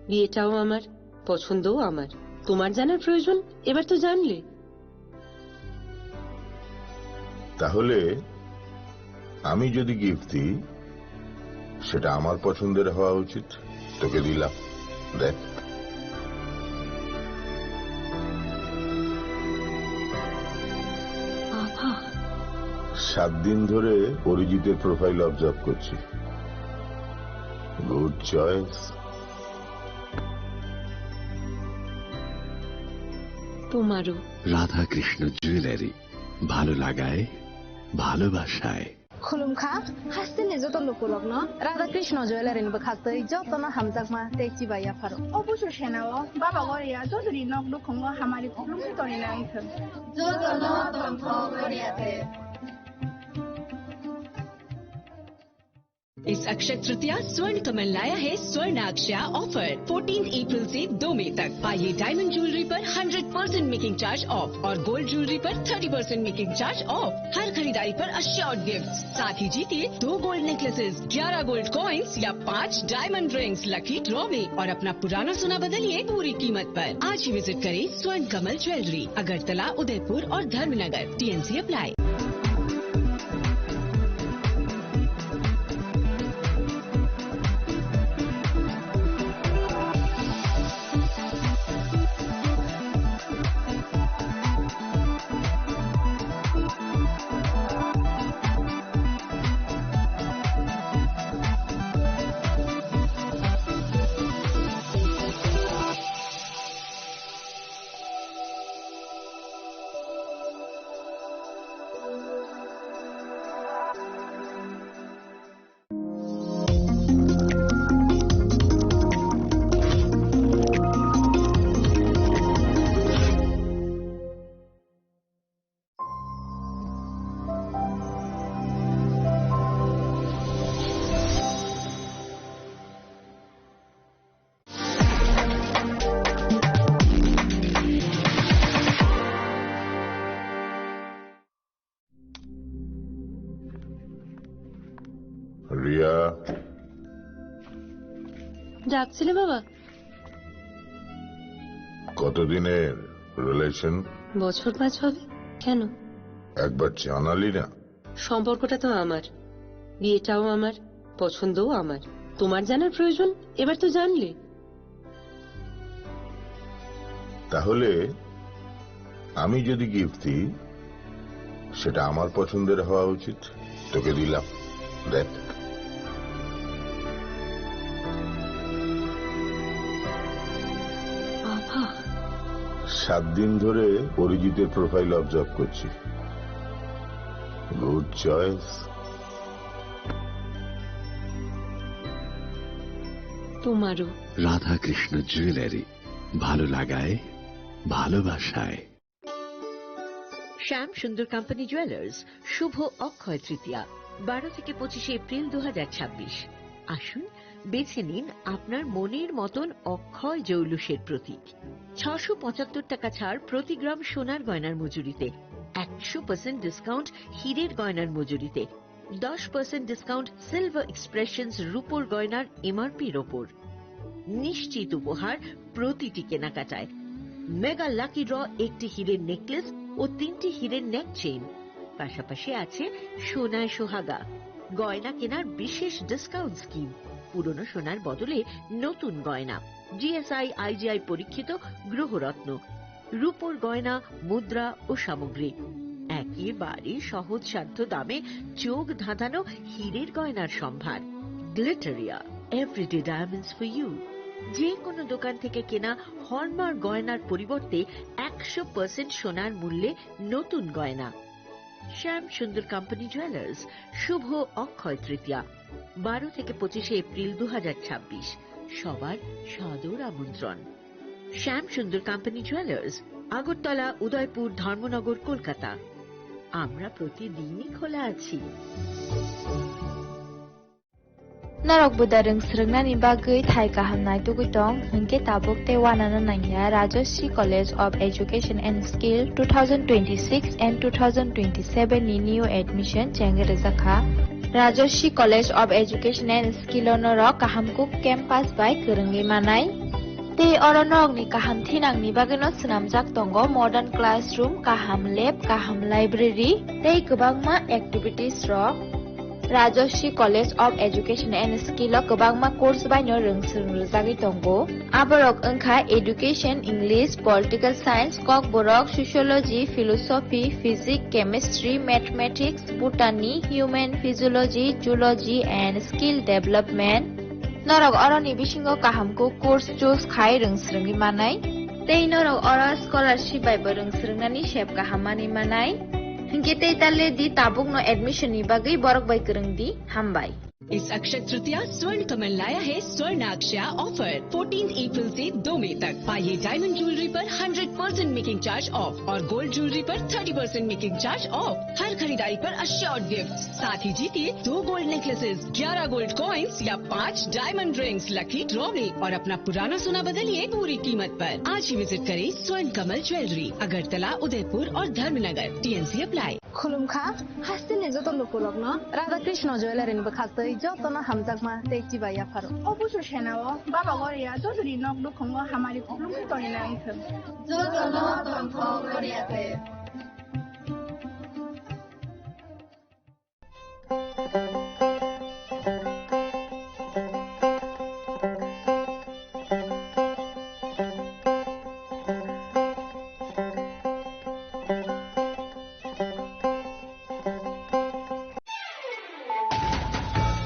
বিয়েটাও আমার, পছন্দও আমার। তোমার জানার প্রয়োজন, এবার তো জানলে। তাহলে আমি যদি গিফট দিই, সেটা আমার পছন্দের হওয়া উচিত। তোকে দিলাম, দেখ। বাবা। সাত দিন ধরে অরিজিতের প্রোফাইল অবজার্ভ করছি। Good choice. তোমারও। রাধাকৃষ্ণ জুয়েলারি, ভালো লাগায়, ভালোবাসায়। Khulumkha, hasteni joto lukurokno Radha Krishna Jewellery ni bwkhaktwi jotono hamjakma tei chibai yapharo. O busu senao Baba Goria jotoni nok nukhungo hamari khulumkha toni nang thung. Jotono tongthok Goria de. इस अक्षय तृतीया स्वर्ण कमल लाया है स्वर्ण अक्षया offer, fourteen April से दो मई तक। पाइए डायमंड ज्वेलरी पर hundred percent making charge off और गोल्ड ज्वेलरी पर thirty percent making charge off. हर खरीदारी पर अश्योर्ड गिफ्ट, साथ ही जीतिए दो गोल्ड नेकलेसेस, ग्यारह गोल्ड कॉइन्स या पाँच डायमंड रिंग्स लकी ड्रॉ में और अपना पुराना सोना बदलिए पूरी कीमत पर। आज ही विजिट करें स्वर्ण कमल ज्वेलरी, अगरतला, उदयपुर और धर्मनगर। TNC apply. রিয়া। ডাকছিলে বাবা? কতদিনের রিলেশন? বছর পাঁচ হবে। কেন? একবার জানালি না। সম্পর্কটা তো আমার, বিয়েটাও আমার, পছন্দও আমার। তোমার জানার প্রয়োজন? এবার তো জানলে। তাহলে আমি যদি গিফট দিই, সেটা আমার পছন্দের হওয়া উচিত। তোকে দিলাম, দেখ। বাবা। সাত দিন ধরে অরিজিতের প্রোফাইল অবজার্ভ করছি। Good choice. তোমারও। রাধাকৃষ্ণ জুয়েলারি, ভালো লাগায়, ভালোবাসায়। শ্যাম সুন্দর কোম্পানি জুয়েলার্স, শুভ অক্ষয় তৃতীয়া, বারো থেকে পঁচিশে এপ্রিল দু হাজার ছাব্বিশ। আসুন, বেছে নিন আপনার মনের মতন অক্ষয় জৌলুসের প্রতীক। ছশো পঁচাত্তর টাকা ছাড় প্রতি গ্রাম সোনার গয়নার মজুরিতে, একশো পার্সেন্ট ডিসকাউন্ট হীরের গয়নার মজুরিতে, দশ পার্সেন্ট ডিসকাউন্ট সিলভার এক্সপ্রেশনস রূপোর গয়নার এমআরপির ওপর। নিশ্চিত উপহার প্রতিটি কেনাকাটায়। মেগা লাকি ড্র, একটি হীরের নেকলেস ও তিনটি হীরের নেক চেইন, পাশাপাশি আছে সোনায় সোহাগা, গয়না কেনার বিশেষ ডিসকাউন্ট স্কিম, পুরনো সোনার বদলে নতুন গয়না, জিএসআই আইজিআই পরীক্ষিত গ্রহরত্ন, রূপোর গয়না, মুদ্রা ও সামগ্রী। একেবারে সহজসাধ্য দামে চোখ ধাঁধানো হীরের গয়নার সম্ভার। Glitteria, everyday diamonds for you. যে কোনো দোকান থেকে কেনা হলমার্ক গয়নার পরিবর্তে একশো পার্সেন্ট সোনার মূল্যে নতুন গয়না। শ্যাম সুন্দর কোম্পানি জুয়েলার্স, শুভ অক্ষয় তৃতীয়া, বারো থেকে পঁচিশে এপ্রিল দু হাজার ছাব্বিশ। সবার সাদর আমন্ত্রণ। শ্যাম সুন্দর কোম্পানি জুয়েলার্স, আগরতলা, উদয়পুর, ধর্মনগর, কলকাতা। আমরা প্রতিদিনই খোলা আছি। Norok buda rwng swrwngnani bagwi thai kaham naitugwi tong, hinkhe tabuk tei uanano nangya Rajashree College of Education and Skill two thousand twenty-six and two thousand twenty-seven ni new admission chengwi rwjakha. Rajashree College of Education and Skill o norok kaham kuk campus bai kwrwngwi manai. Tei oro norokni kaham thinangni bagwino swnamjak tongo modern classroom, kaham lab, kaham library tei kwbangma activities rok. Rajashree College of Education and Skill o kwbangma course baino rwng swrwng rwjagwi tongo. Aborok wngkha Education, English, Political Science, Kokborok, Sociology, Philosophy, Physics, Chemistry, Mathematics, Botany, Human Physiology, Zoology and Skill Development. Norok oroni bisingo kaham kuk course choose khai rwng swrwngwi manai. Tei norok oro scholarship bai bo rwng swrwngnani sep kaham manwi manai. Hinkhe tei tale di tabukno admission ni bagwi borok bai kwrwng di. Hambai. इस अक्षय तृतीया स्वर्ण कमल लाया है स्वर्ण अक्षया offer. Fourteen April से दो मई तक पाइए डायमंड ज्वेलरी पर hundred percent making charge off और गोल्ड ज्वेलरी पर thirty percent making charge off. हर खरीदारी पर अश्योर्ड गिफ्ट, साथ ही जीतिए दो गोल्ड नेकलेसेस, ग्यारह गोल्ड कॉइन्स या पाँच डायमंड रिंग्स लकी ड्रॉ में और अपना पुराना सोना बदलिए पूरी कीमत पर। आज ही विजिट करें स्वर्ण कमल ज्वेलरी, अगरतला, उदयपुर और Dharmanagar. TNC apply. Khulumkha, hasteni joto lukurokno Radha Krishna Jewellery ni bwkhaktwi jotono hamjakma tei chibai yapharo. O busu senao Baba Goria jotoni nok nukhungo hamari khulumkha tongina wngthung. Jotono tongthok Goria tei.